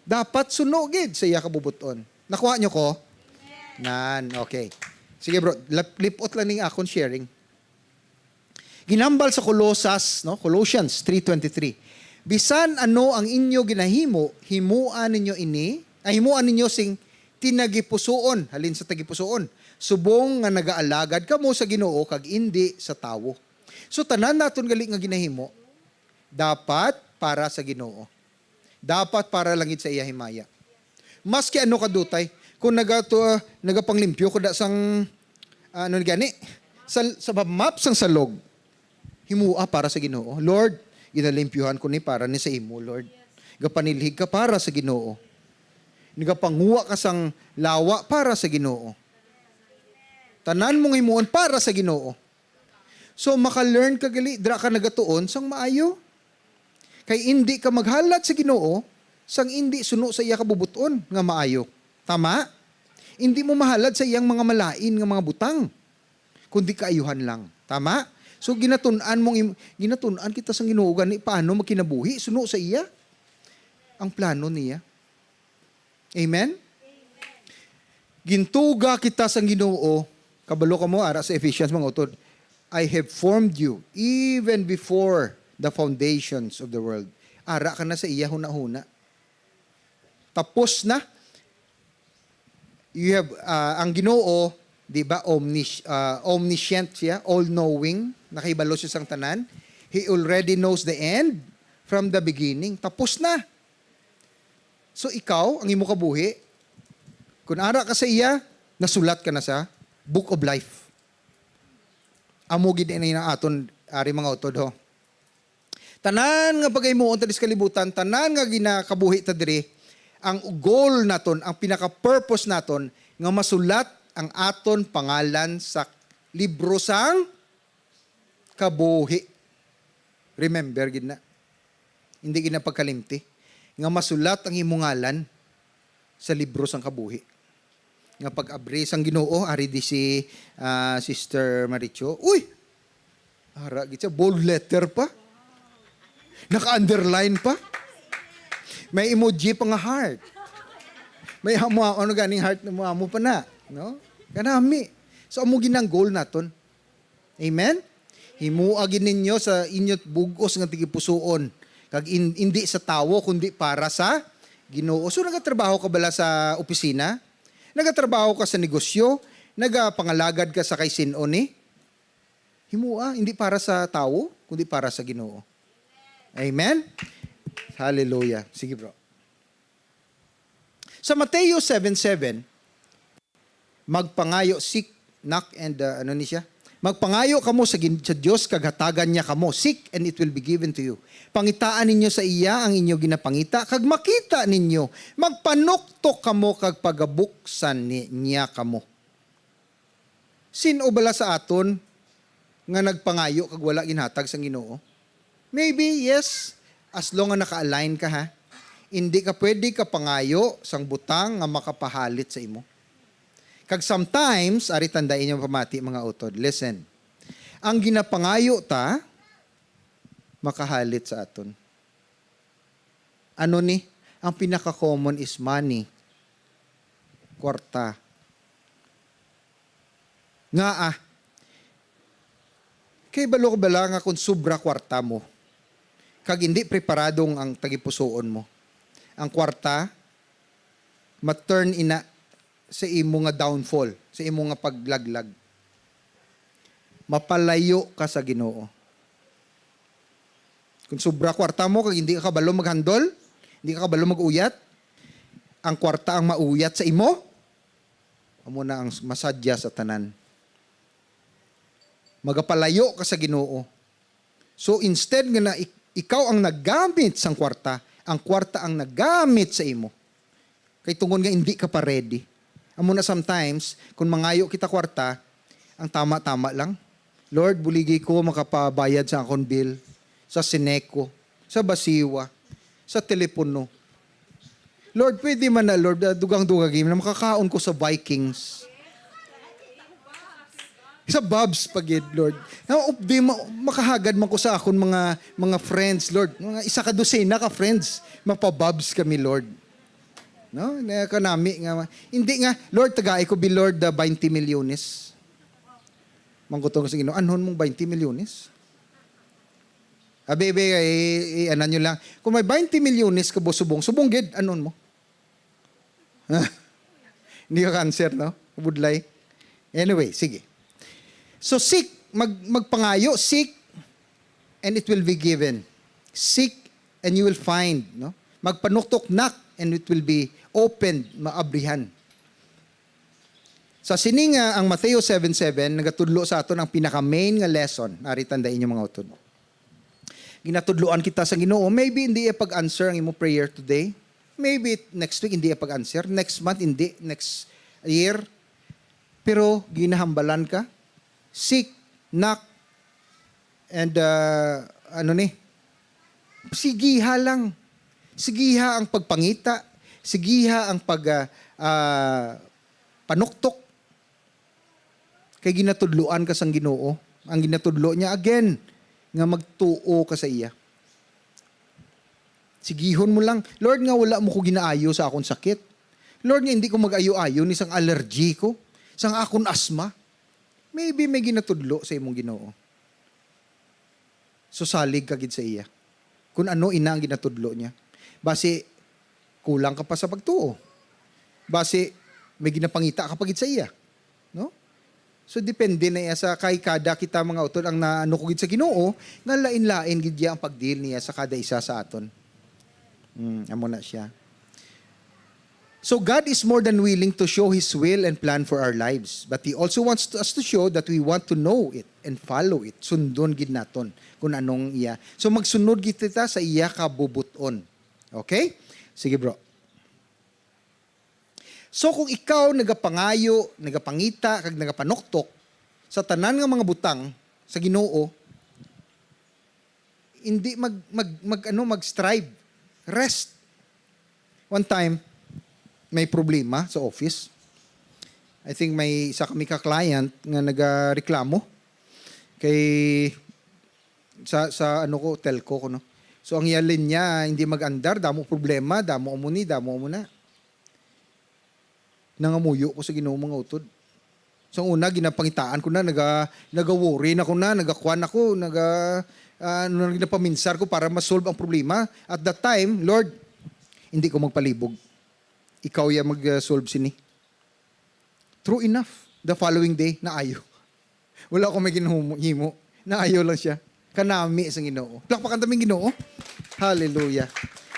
Dapat suno gid sa iya kabubuton. Nakuha nyo ko? Nan, okay. Sige, bro, lap-, lipot lang ning akon sharing. Ginhambal sa Colosas, no? Colossians three twenty-three, "Bisan ano ang inyo ginahimo, himoa ninyo ini, ay, himoa ninyo sing tinagipusoon, halin sa tagipusoon, subong nga nagaalagad kamo sa Ginoo kag indi sa tawo." So, tanan naton gali nga ginahimo, dapat para sa Ginoo. Dapat para lang gid sa iya himaya. Maski ano ka dutay, kung nagato-, ah, nagapanglimpyo ka da sang, ah, ano ni gani? Sa, sa map sang salog, himoa para sa Ginoo. "Lord, ginalimpyuhan ko ni para ni sa imo, Lord." Gapanilhig ka para sa Ginoo. Nagapanguha ka sang lawa para sa Ginoo. Tanan mong himuon para sa Ginoo. So, maka-learn ka gali, dira ka nagatuon sang maayo. Kay indi ka maghalad sa Ginoo sang indi suno sa iya kabubot-on nga maayo. Tama? Indi mo mahalad sa iyang mga malain nga mga butang, kundi kaayuhan lang. Tama? So, ginatun-an mong im-, ginatun-an kita sang Ginoo gani paano magkinabuhi suno sa iya ang plano niya. Amen? Gintuga kita sang Ginoo. Kabalo kamo, ara sa Ephesians, mga utod, "I have formed you even before the foundations of the world." Ara ka na sa iya hunahuna. Tapos na. You have, ah, ang Ginoo, di ba, omnis-, ah, omniscient siya, all-knowing, nakahibalo siya sang tanan. He already knows the end from the beginning. Tapos na. So, ikaw, ang imo kabuhi, kung ara ka sa iya, nasulat ka na sa Book of Life. Amo gid ini ang aton, ari, mga utod, ho. Tanan nga pagahimuon ta diri sa kalibutan, tanan nga ginakabuhi ta diri, ang goal naton, ang pinaka-purpose naton, nga masulat ang aton pangalan sa libro sang kabuhi. Remember gid na. Hindi gid na pagkalimti nga masulat ang imong ngalan sa libro sang kabuhi. Nga pag-abri sang Ginoo, ari di si, ah, Sister Maricho. Uy! Ara gid siya, bold letter pa. Naka-underline pa. May emoji pa nga heart. May amo, ano ganing heart mo, amo pa na, no? Kanami. So, amo gid ang goal naton. Amen? Himua gid ninyo sa inyo bug-os nga tagipusoon, kag in-, indi sa tawo, kundi para sa Ginoo. So, nagatrabaho ka bala sa opisina? Nagatrabaho ka sa negosyo? Nagapangalagad ka sa kay sin-o ni? Himua, hindi para sa tawo, kundi para sa Ginoo. Amen? Hallelujah. Sige, bro. Sa Mateo seven seven, magpangayo, seek, knock, and, uh, ano ni siya? Magpangayo kamo sa gin-, sa Dios, kag hatagan niya kamo. Seek, and it will be given to you. Pangitaan ninyo sa iya ang inyo ginapangita, kag makita ninyo. Magpanuktok kamo, kag pagabuksan ni-, niya kamo. Sin-o bala sa aton nga nagpangayo kag wala ginhatag sang Ginoo? Maybe, yes, as long nga naka-align ka, ha. Hindi ka pwede ka pangayo sang butang nga makapahalit sa imo. Kag sometimes, ari tandaan inyo pamati, mga utod. Listen. Ang ginapangayo ta, makahalit sa aton. Ano ni? Ang pinaka-common is money. Kwarta. Ngaa? Kay balo ka bala nga kung sobra kwarta mo, kag hindi preparado ang tagipusoon mo, ang kwarta, ma-turn ina sa imo nga downfall, sa imo nga paglaglag. Mapalayo ka sa Ginoo. Kung sobra kwarta mo, kag hindi ka kabalo maghandol, hindi ka kabalo mag-uyat, ang kwarta ang mauyat sa imo, amo na ang masadya sa tanan. Magapalayo ka sa Ginoo. So, instead nga na ik-, ikaw ang naggamit sang kwarta, ang kwarta ang naggamit sa imo. Kay tungod nga hindi ka pa ready. Amo na sometimes, kung mangayo kita kwarta, ang tama-tama lang. "Lord, buligi ko makapabayad sa akon bill, sa Seneco, sa Basiwa, sa telepono. Lord, pwede man na, Lord, ah, dugang-dugagi na makakaon ko sa Vikings." Sa Bob's pa gid, Lord. Na, updi, ma-, makahagad man ko sa akon mga, mga friends, Lord. Mga isa ka dosena ka friends, mapa-Bob's kami, Lord. No? Na kanami nga, ma-, hindi nga, "Lord, tagai ko bi, Lord, the twenty milyones." Mangkuto ko sa Ginoo, "Anhon mong twenty milyones?" Abi, abi, i-, i-, ano nyo lang. Kung may twenty milyones ka, bo, subong, subong gid, anhon mo. Hindi ka cancer, no? Budlay. Anyway, sige. So, seek, mag-, magpangayo, seek, and it will be given. Seek, and you will find, no? Magpanuktok, knock, and it will be opened, maabrihan. Sa sini nga, ang Mateo seven seven, nagatudlo sa aton ang pinaka-main nga lesson. Ari, tandaan inyo, mga utod. Ginatudloan kita sa Ginoo, maybe hindi iya pag-answer ang imo prayer today. Maybe next week hindi ang pag-answer, next month hindi, next year. Pero ginahambalan ka, seek, knock, and, uh, ano ni, sigiha lang. Sigiha ang pagpangita, sigiha ang pag, uh, uh, panuktok. Kay ginatudloan ka sang Ginoo. Ang ginatudlo niya, again, nga magtuo ka sa iya. Sigihon mo lang, "Lord, nga wala mo ko ginaayo sa akon sakit. Lord, nga hindi ko mag-ayo-ayo ni sang allergy ko, sang akon asma." Maybe may ginatudlo sa imong Ginoo. So, salig ka gid sa iya. Kung ano ina ang ginatudlo niya. Basi, kulang ka pa sa pagtuo. Basi, may ginapangita ka pa gid sa iya. No? So, depende na iya sa kay kada kita, mga utod, ang naano ko gid sa Ginoo, nga lain-lain gid iya ang pag-deal niya sa kada isa sa aton. Hmm, amo na siya. So, God is more than willing to show His will and plan for our lives. But He also wants to, us to show that we want to know it and follow it. Sundon gid naton kung anong iya. So, magsunod gid kita sa iya kabubuton. Okay? Sige, bro. So, kung ikaw nagapangayo, nagapangita, kag nagapanuktok sa tanan nga mga butang sa Ginoo, hindi mag, mag, mag, ano, mag-strive. Rest. One time, may problema sa office. I think may isa kami ka client nga nagareklamo kay sa, sa ano ko, telco ko, no. So, ang iya linya hindi mag-andar, damo problema, damo amo ni, damo amo na. Nangamuyo ko sa Ginoo, mga utod. Sa una, ginapangitaan ko na, naga, naga-worry na ko na, nagakuan ako, naga, ah, ano na, ginapaminsar ko para ma-solve ang problema. At that time, "Lord, hindi ko magpalibog. Ikaw ya mag-solve sini." True enough, the following day, naayo. Wala ko may ginhimo-, himo. Naayo lang siya. Kanami sa Ginoo. Plakpakan ta man ang Ginoo. Hallelujah.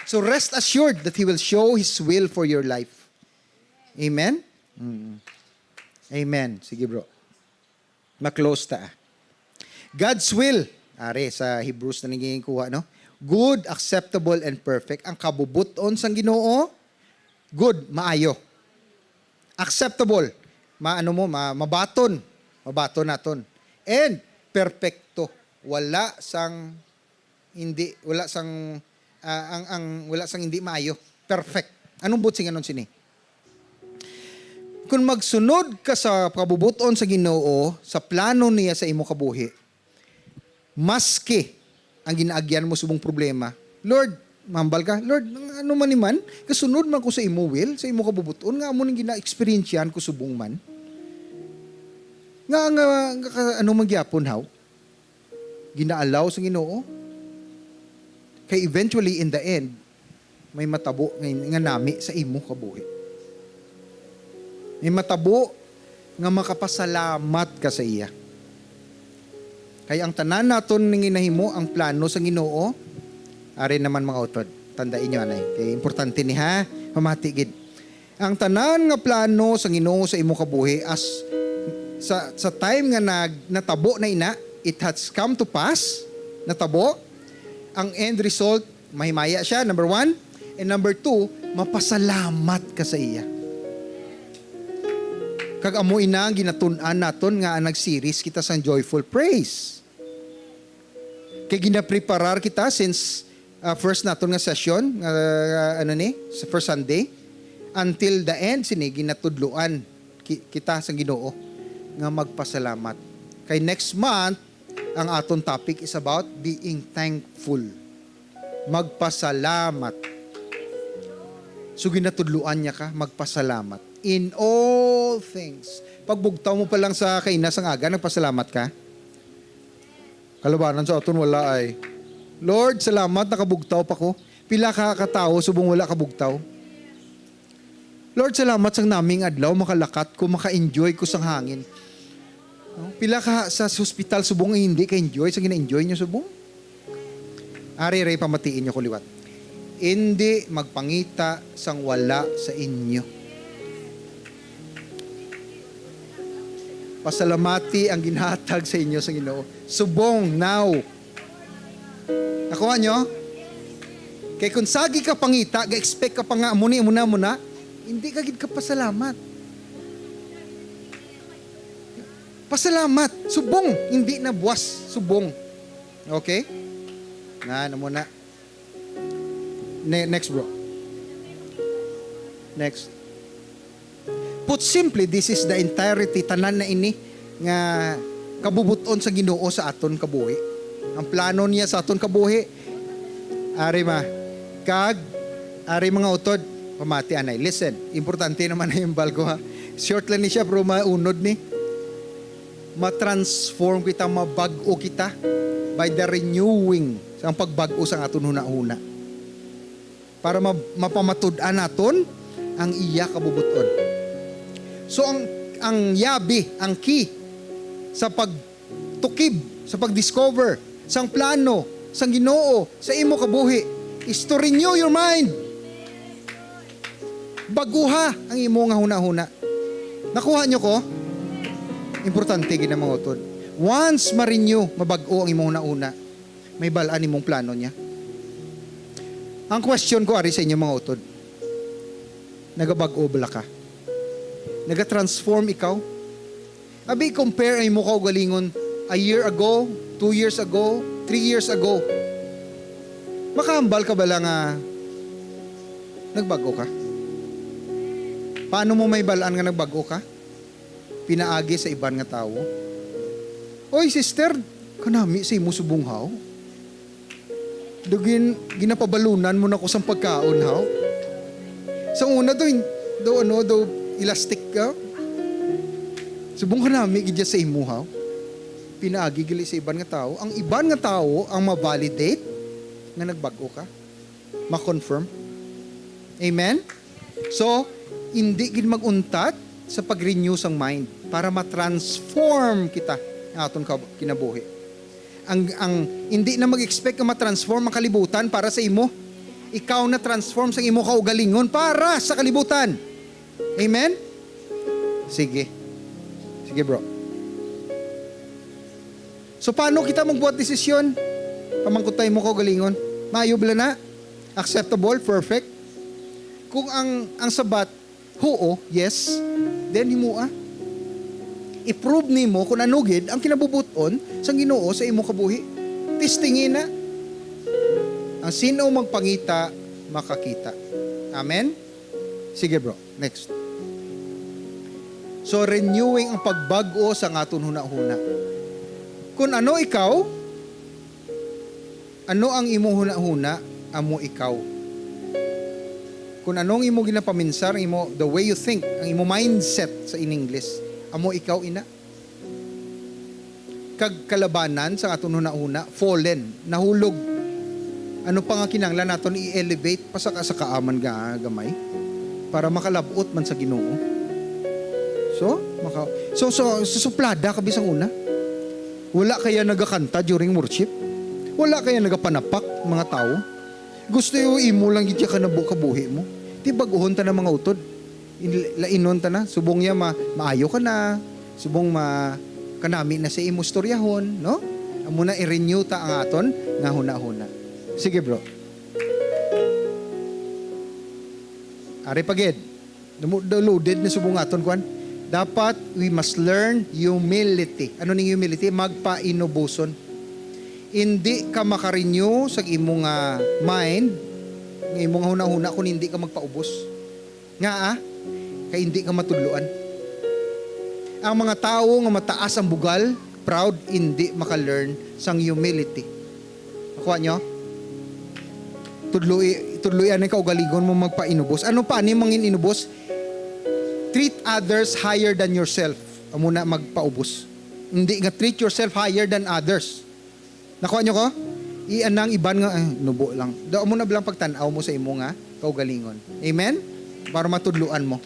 So, rest assured that He will show His will for your life. Amen? Mm. Amen. Sige, bro. Ma-close ta, ah. God's will. Ari, sa Hebrews na naging kuha, no? Good, acceptable, and perfect. Ang kabubuton sang Ginoo, good, maayo. Acceptable. Ma-, ano mo, ma-, mabaton. Mabaton naton. And perfecto. Wala sang hindi, wala sang, ah, ang, ang, wala sang hindi maayo. Perfect. Anong buot silingon sini? Kung magsunod ka sa kabubuton sa Ginoo, sa plano niya sa imo kabuhi, maski ang ginaagyan mo subong problema, "Lord," mahambal ka, "Lord, ano man ni man, kasunod man ko sa imo will, sa imo kabubuton, nga amo ning gina-experiencean ko subong man." Nga, nga, nga ka-, ano man gyapon, haw? Ginaalaw sa Ginoo. Kay eventually, in the end, may matabo nga, nga nami sa imo kabuhi. May matabo nga makapasalamat ka sa iya. Kay ang tanan naton nga ginahimo, ang plano sa Ginoo, ari naman, mga utod. Tandaan niyo anay. Kay importante ni, ha, pamati gid. Ang tanan nga plano sa Ginoo sa imo kabuhi, as sa, sa time nga nag-, natabo na ina, it has come to pass, natabo. Ang end result, mahimaya siya, number one. And number two, mapasalamat ka sa iya. Kag amo ina ang ginatun-an naton nga nag-series kita sang joyful praise. Kay ginapreparar kita since, ah, first naton nga session, nga, ano ni, sa first Sunday, until the end, sini ginatudloan ki-, kita sa Ginoo nga magpasalamat. Kay next month, ang aton topic is about being thankful. Magpasalamat. So, ginatudloan niya ka, magpasalamat. In all things. Pagbugtaw mo pa lang sa kaina sang aga, nagpasalamat ka? Kalabanan sa aton, wala ay. "Lord, salamat, nakabugtaw pa ko." Pila ka katawo subong wala kabugtaw? "Lord, salamat sang naming adlaw, makalakat ko, maka-enjoy ko sang hangin." No? Pila ka sa, sa hospital subong hindi ka-enjoy sa gina-enjoy niyo subong? Ari, ari, pamatiin niyo ko liwat. Hindi magpangita sang wala sa inyo. Pasalamati ang ginhatag sa inyo sa Ginoo. Subong, now. Nakuha niyo? Kay kung sagi ka pangita, ga-expect ka pa nga, amo ni, amo na, amo na, hindi ka gid ka pasalamat. Pasalamat. Subong, hindi na buwas. Subong. Okay? Na, amo na. Ne-, next, bro. Next. Put simply, this is the entirety, tanan na ini nga kabubot-on sa Ginoo sa aton kabuhi. Ang plano niya sa aton kabuhi, ari ma, kag ari mga utod, pamati anay. Listen, importante naman na yung balgo, ha. Short lang ni siya, pero maunod ni. Ma-transform kita, mabag-o kita by the renewing, sa pagbag-o sa aton hunahuna, para ma-, mapamatud-an naton ang iya kabubuton. So, ang, ang yabi, ang key sa pagtukib, sa pag-discover sang plano sang Ginoo sa imo kabuhi is to renew your mind. Baguha ang imo nga hunahuna. Nakuha nyo ko? Importante gid ang mga utod. Once ma-renew, mabag-o ang imo hunahuna, may bal-an imong plano niya. Ang question ko ari sa inyo, mga utod, nagabag-o bala ka? Nagatransform ikaw? Abi, compare ang imo kaugalingon a year ago, two years ago, three years ago. Makahambal ka bala nga nagbago ka? Paano mo may bal-an nga nagbago ka? Pinaagi sa iban nga tawo. Oy, sister, kanami sa imo subong haw. Daw gin-, ginapabalunan mo na ko sang pagkaon, haw. Sa una daw, hin-, daw, ano, daw elastic ka. Subong kanami gid sa imo, haw. Pinaagi gali sa iban nga tawo. Ang iban nga tawo ang ma-validate nga nagbag-o ka. Ma-confirm. Amen? So, hindi gid mag-untat sa pag-renew sang mind para ma-transform kita ang aton kab-, kinabuhi. Ang, ang, hindi na mag-expect nga ma-transform ang kalibutan para sa imo. Ikaw na transform sa imo kaugalingon para sa kalibutan. Amen? Sige. Sige, bro. So, paano kita magbuhat desisyon? Pamangkutay mo kaugalingon. Maayo bala na? Acceptable? Perfect? Kung ang, ang sabat, huo, yes, then himoa. I-prove nimo kung ano gid ang kinabubuton sang Ginoo sa imo kabuhi. Testingi na. Ang sin-o magpangita, makakita. Amen? Sige, bro. Next. So, renewing ang pagbag-o sa aton hunahuna. Kung ano ikaw, ano ang imo hunahuna, amo ikaw. Kung ano ang imo ginapaminsar, ang imo, the way you think, ang imo mindset sa in English, amo ikaw ina. Kag kalabanan sa aton hunahuna, fallen, nahulog. Ano pa nga kinahanglan naton i-elevate, pasaka-sakaa man ga-, gamay, para makalab-ot man sa Ginoo. So, maka-, so, so, so, suplada ka bisang una. Wala kaya nagakanta during worship? Wala kaya nagapanapak mga tawo? Gusto yo imo lang gid ka nabo kabuhi mo. Di bag-ohon ta na mga utod. In-, lainon ta na. Subong ya ma-, maayo ka na. Subong ma-, kanami na sa imo istoryahon, no? Amo na i-renew ta ang aton nga hunahuna. Sige, bro. Ari pa gid. Damo-, loaded na subong aton, kuan. Dapat, we must learn humility. Ano ning humility? Magpainuboson. Indi ka maka-renew sa imo nga mind, nga imo nga hunahuna, kung indi ka magpaubos. Ngaa? Kay indi ka matudloan. Ang mga tawo nga mataas ang bugal, proud, indi maka-learn sang humility. Nakuha nyo? Tudloi, tudloi anay kaugalingon mo magpainubos. Ano pa ni mangin inubos? Treat others higher than yourself. Amo na magpaubos. Hindi nga treat yourself higher than others. Nakuha nyo ko? Ianang iban nga, eh, nubo lang. Daw mo na bilang pagtan-aw mo sa imo nga kaugalingon. Amen? Para matudluan mo.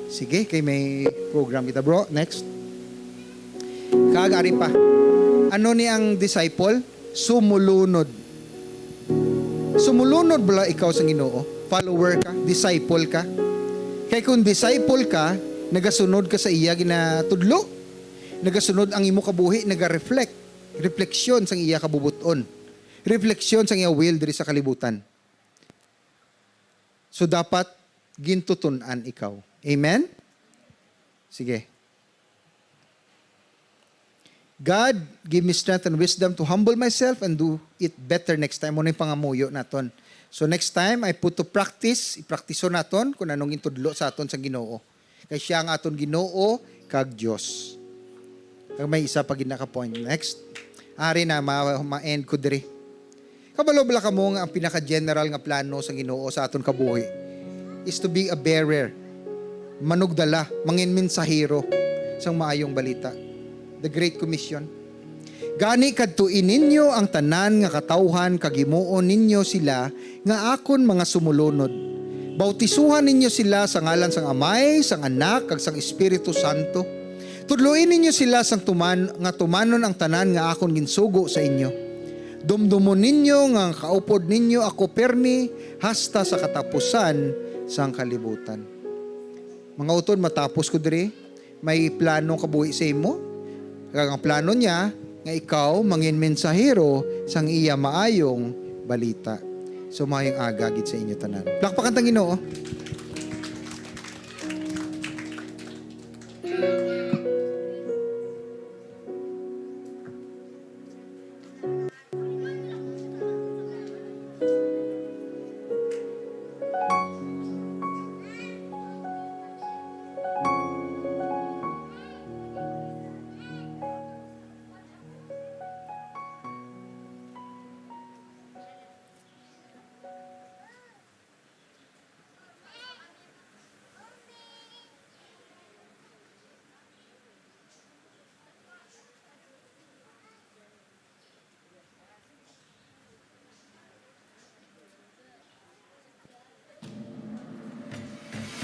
Sige, kay may program kita, bro. Next. Kag ari pa. Ano ni ang disciple? Sumulunod. Sumulunod bala ikaw sa Ginoo? Follower ka? Disciple ka? Kay kung disciple ka, nagasunod ka sa iya ginatudlo. Nagasunod ang imo kabuhi, naga-reflect. Refleksyon sang iya kabubuton. Refleksyon sang iya will diri sa kalibutan. So dapat gintutunan ikaw. Amen? Sige. "God, give me strength and wisdom to humble myself and do it better next time." Mao na yung pangamuyo naton. So next time, I put to practice, ipraktiso naton kung anong intudlo sa aton sa Ginoo. Kay siya ang aton Ginoo kag Dios. Kag may isa pa gid na ka point. Next. Ari na, ma-, ma-end ko diri. Kabalo bala kamo nga ang pinaka-general nga plano sa Ginoo sa aton kabuhi is to be a bearer, manugdala, mangin mensahero sang maayong balita, the Great Commission. "Gani kadtoi ninyo ang tanan nga katawuhan kag himuon ninyo sila nga akon mga sumulunod. Bautisuhan ninyo sila sa ngalan sang Amay, sang Anak, kag sang Espiritu Santo. Tudloi ninyo sila sang tuman nga tumanon ang tanan nga akon ginsugo sa inyo. Dumdumon ninyo nga ang kaupod ninyo ako pirmi hasta sa katapusan sang kalibutan." Mga utod, matapos ko diri, may plano kabuhi sa imo. Kag ang plano niya nga ikaw mangin mensahero sang iya maayong balita. So, maayong aga gid sa inyo tanan. Plakpakan tang Ginoo.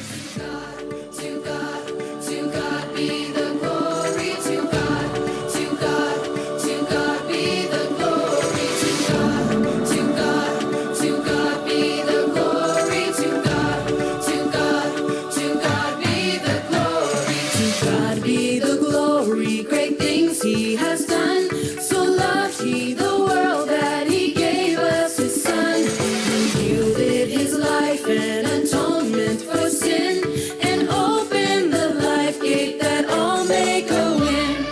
To God, to God, to God be the glory. To God, to God, to God be the glory. To God, to God, to God be the glory. To God, to God, to God be the glory. To God be the glory. Great things He has done. So loved He the world that He gave us His Son, who yielded His life an atonement for sin, and opened the life gate that all may go in.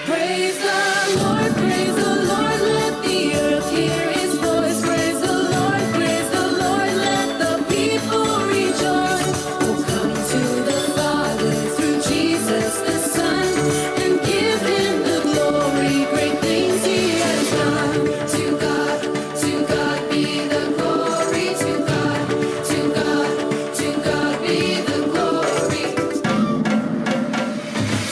Praise the Lord, praise the Lord, let the earth hear His voice. Praise the Lord, praise the Lord, let the people rejoice. Oh, come to the Father through Jesus the Son, and give Him the glory. Great things He has done. To God, to God be the glory. To God, to God, to God be the glory.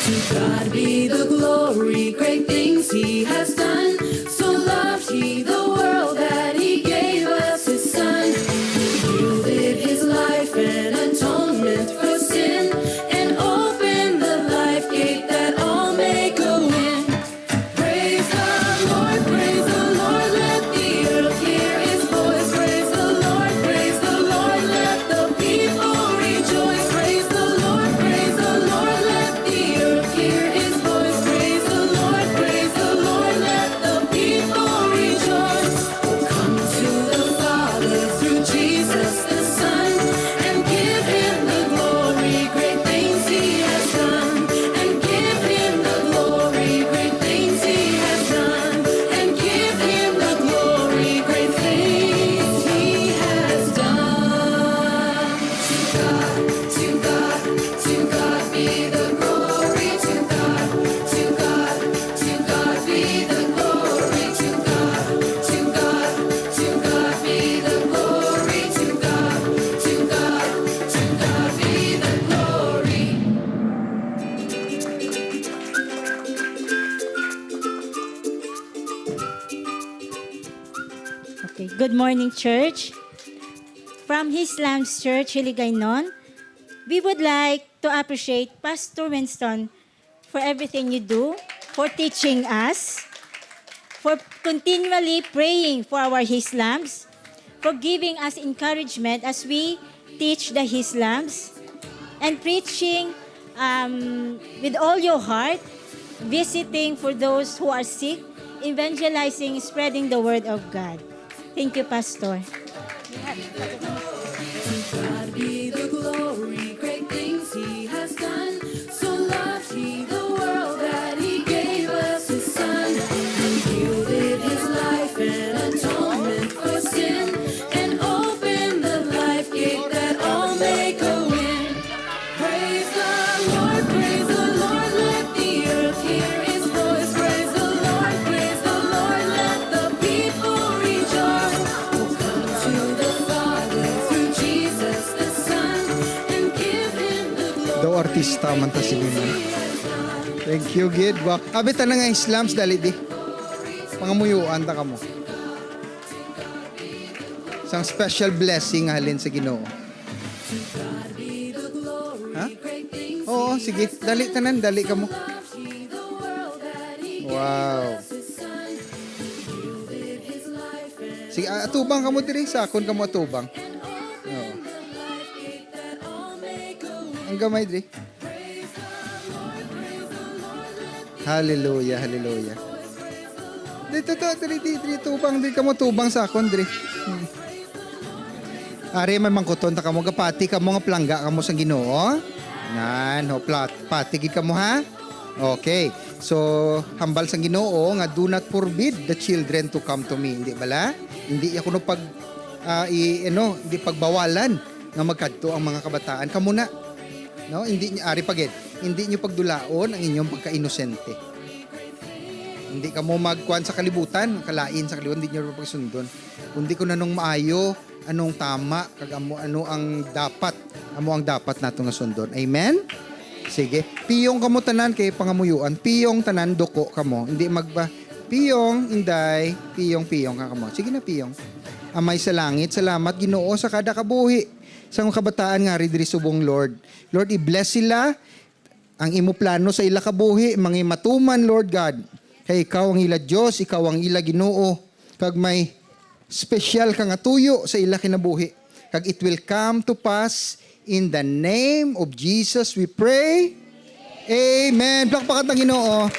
To God be the glory. Great things He has done. So loved He the world that He gave us His Son, who yielded His life an atonement for sin, and opened the life gate that all may go in. Praise the Lord, praise the Lord, let the earth hear His voice. Praise the Lord, praise the Lord, let the people rejoice. Praise the Lord, praise the Lord, let the earth hear His voice. Praise the Lord, praise the Lord, let the people rejoice. Oh, come to the Father through Jesus the Son, and give Him the glory. Great things He has done, and give Him the glory. Great things He has done, and give Him the glory. Great things He has done. To God, to God, to God be the glory. To God, to God, to God be the glory. To God, to God, to God be the glory. To God, to God, to God be the glory. Okay. Good morning, church. From His Lambs Church, Hiligaynon, we would like to appreciate Pastor Winston for everything you do, for teaching us, for continually praying for our His Lambs, for giving us encouragement as we teach the His Lambs, and preaching, um, with all your heart, visiting for those who are sick, evangelizing, spreading the word of God. Thank you, Pastor. Pista man ta sini, man. Thank you, gid. Wow. Abi ta na nga slams, dali di. Pangamuyuan ta kamo. Isang special blessing nga halin sa Ginoo. Ha? Oo, sige. Dali tanan, dali kamo. Wow. Sige, ah, atubang kamo diri, sakon kamo atubang. Oo. Ang gamay diri. Hallelujah, hallelujah. Dito to, diri, diri, diri, tubang, diri kamo tubang sa akon, diri. Hmm. Ari, may mangkuton ta kamo, gapati kamo nga palangga kamo sa Ginoo. Nan, ho, plat, pati gid kamo, ha? Okay. So, hambal sang Ginoo nga, "Do not forbid the children to come to me." Hindi bala? Hindi ako no pag, ah, i-, ano, hindi pagbawalan nga magkadto ang mga kabataan. Kamo na. No, hindi niyo, ari pa gid, hindi niyo pagdulaon ang inyong pagkainosente. Hindi kamo magkuan sa kalibutan, kalain sa kalibutan, hindi niyo pagsundon. Kundi kung anong maayo, anong tama, kag amo, ano ang dapat, amo ang dapat nato nga sundon. Amen? Sige, piyong kamo tanan kay pangamuyuan. Piyong tanan, duko kamo. Hindi magba-, piyong, inday, piyong, piyong ka kamo. Sige na, piyong. Amay sa langit, salamat, Ginoo, sa kada kabuhi sa mga kabataan nga ari diri subong, Lord. Lord, i-bless sila. Ang imo plano sa ila kabuhi, mangimatuman, Lord God. Kay ikaw ang ila Dios, ikaw ang ila Ginoo, kag may special ka nga tuyo sa ila kinabuhi. Kag it will come to pass in the name of Jesus we pray. Amen. Plakpakan ta Ginoo.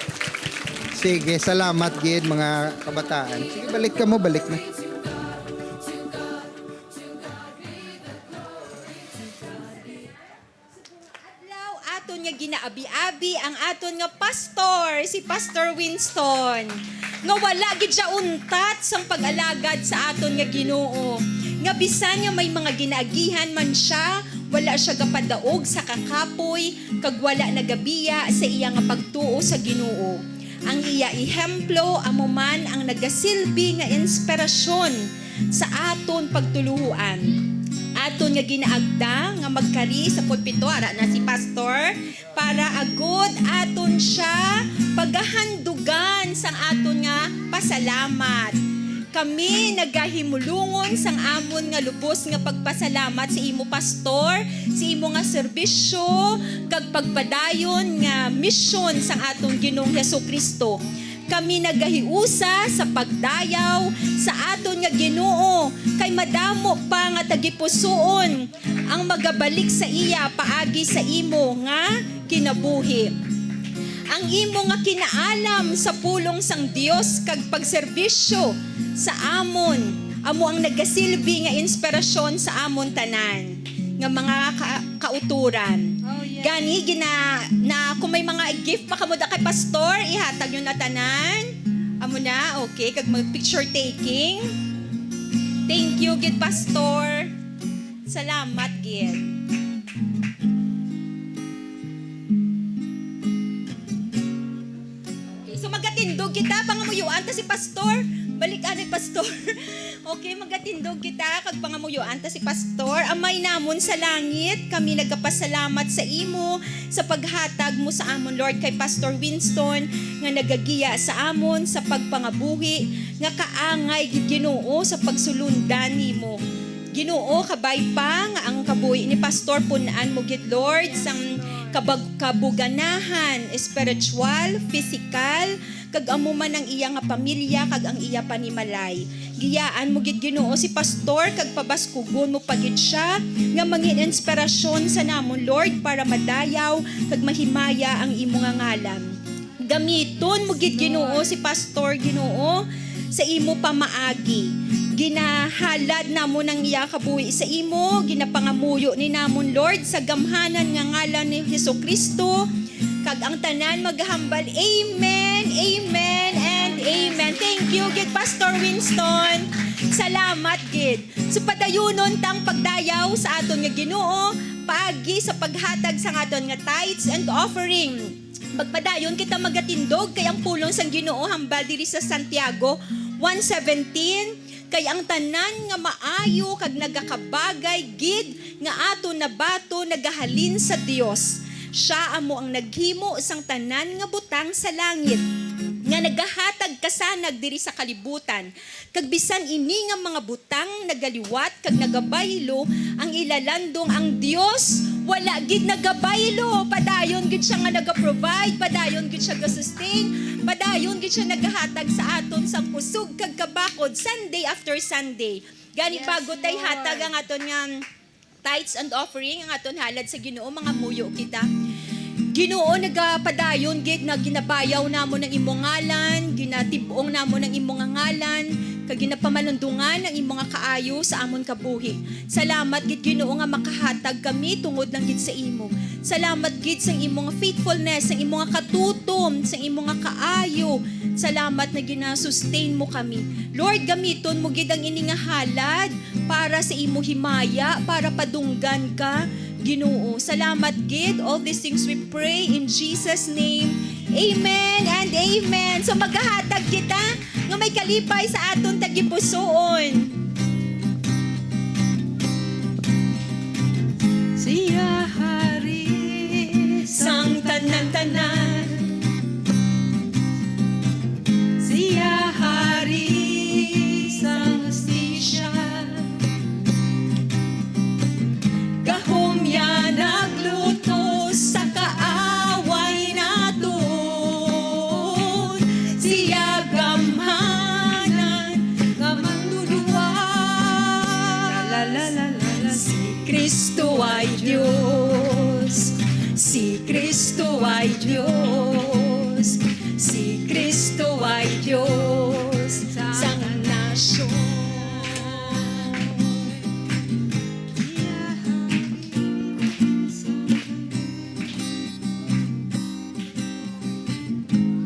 Sige, salamat gid, mga kabataan. Sige, balik kamo, balik na. Adlaw, aton nga ginaabi-abi ang aton nga pastor, si Pastor Winston, nga wala gid siya untat sang pag-alagad sa aton nga Ginoo, nga bisan nga may mga ginaagihan man siya, wala siya gapadaog sa kakapoy, kag wala nagabiya sa iya nga pagtuo sa Ginoo. Ang iya ehemplo amo man ang nagasilbi nga inspirasyon sa aton pagtuluohan. Aton nga ginaagda nga magkari sa pulpito, ara na si Pastor, para agud aton siya pagahandugan sang aton nga pasalamat. Kami nagahimulungon sang amon nga lubos nga pagpasalamat sa imo, Pastor, sa imo nga serbisyo kag pagpadayon nga misyon sang aton Ginoong Jesu-Cristo. Kami nagahiusa sa pagdayaw sa aton nga Ginoo, kay madamo pa nga tagipusoon ang magabalik sa iya paagi sa imo nga kinabuhi. Ang imo nga kinaalam sa pulong sang Dios kag pagserbisyo sa amon amo ang nagasilbi nga inspirasyon sa amon tanan nga mga ka-, kauturan. Oh, yes. Gani, gina-, na, kung may mga gift pa kamo da kay Pastor, ihatag nyo na tanan. Amo na, okay, kag mag-picture taking. Thank you gid, Pastor. Salamat gid. Okay, so magatindog kita, pangamuyuan ta si Pastor. Balik anay, Pastor. Okay, magatindog kita, kag pangamuyuan ta si Pastor. Amay namon sa langit, kami nagapasalamat sa imo sa paghatag mo sa amon, Lord, kay Pastor Winston, nga nagagiya sa amon sa pagpangabuhi nga kaangay gid, Ginoo, sa pagsulundan nimo. Ginoo, kabay pa nga ang kabuhi ni Pastor pun-an mo gid, Lord, sang kabag-, kabuganahan, espiritual, pisikal, kag amo man ang iya nga pamilya kag ang iya panimalay. Giyaan mo gid, Ginoo, si Pastor kag pabaskugon mo pa gid sia nga mangin inspirasyon sa namon, Lord, para madayaw kag mahimaya ang imo nga ngalan. Gamiton mo gid, Ginoo, si Pastor, Ginoo, sa imo pamaagi. Ginahalad namon ang iya kabuhi sa imo, ginapangamuyo ni namon, Lord, sa gamhanan nga ngalan ni Jesu-Cristo. Kag ang tanan maghambal, amen, amen, and amen. Thank you gid, Pastor Winston. Salamat gid. So, padayunon tang pagdayaw sa aton nga Ginoo paagi sa paghatag sang aton nga tithes and offering. Magpadayon kita magatindog kay ang pulong sang Ginoo hambal diri sa Santiago one seventeen, kay ang tanan nga maayo kag nagakabagay gid nga aton nabaton nagahalin sa Dios, Siya amo ang naghimo sang tanan nga butang sa langit, nga nagahatag kasanag diri sa kalibutan, kag bisan ini nga mga butang nagaliwat kag nagabaylo ang ila landong, ang Dios wala gid nagabaylo. Padayon gid siya nga naga-provide, padayon gid siya ga-sustain, padayon gid siya nagahatag sa aton sang kusog kag kabakod Sunday after Sunday. Gani, Yes, bago tay Lord. hatag ang aton nga tithes and offering, ang aton halad sa Ginoo, mangamuyo kita. Ginoo, nagapadayon gid nga ginabayaw namon ang imo ngalan, ginatib-ong namon ang imo nga ngalan, kag ginapamalundungan ang imo nga kaayo sa amon kabuhi. Salamat gid, Ginoo, nga makahatag kami tungod lang gid sa imo. Salamat gid sa imo nga faithfulness, sa imo nga katutom, sa imo nga kaayo. Salamat na ginasustain mo kami. Lord, gamiton mo gid ang ini nga halad para sa imo himaya, para padunggan ka, Ginoo. Salamat gid. All these things we pray in Jesus' name. Amen and amen. So, maghahatag kita nga may kalipay sa aton tagipusoon. Siya hari sang tanan-tanan. Siya hari sang hustisya. Gahom niya naglutos sa kaaway naton. Siya gamhanan nga manluluwas. La, la, la, la, la. Si Kristo ay Dios. Si Kristo ay Dios. Si Kristo ay Dios sang nasyon.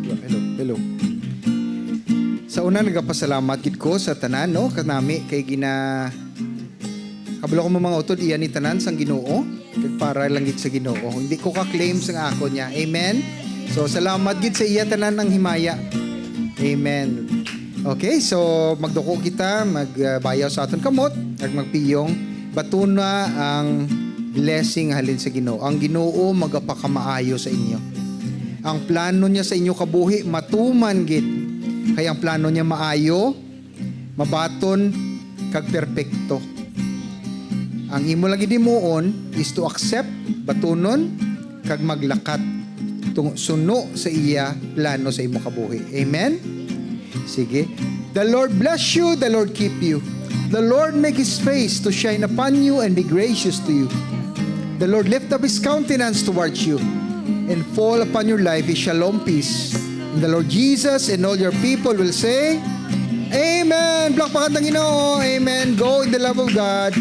Hello, hello. Sa una, nagapasalamat gid ko sa tanan, no, kanami kay gina-, kabalo ko, mga utod, iya ni tanan sang Ginoo, kag para lang gid sa Ginoo. Hindi ko ka-claim sang ako niya. Amen? So, salamat gid sa iya tanan ang himaya. Amen. Okay, so magduko kita, magbayaw sa aton kamot, kag magpiyong, batuna ang blessing halin sa Ginoo. Ang Ginoo magapakamaayo sa inyo. Ang plano niya sa inyo kabuhi matuman gid. Kay ang plano niya maayo, mabaton, kag perpekto. Ang imo lang gid himuon is to accept, batunon, kag maglakat tung-, suno sa iya plano sa imo kabuhi. Amen? Sige. The Lord bless you, the Lord keep you. The Lord make his face to shine upon you and be gracious to you. The Lord lift up his countenance towards you and fall upon your life his shalom, peace. And the Lord Jesus and all your people will say, Amen. Palakpakan ta ang Ginoo. Amen. Go in the love of God.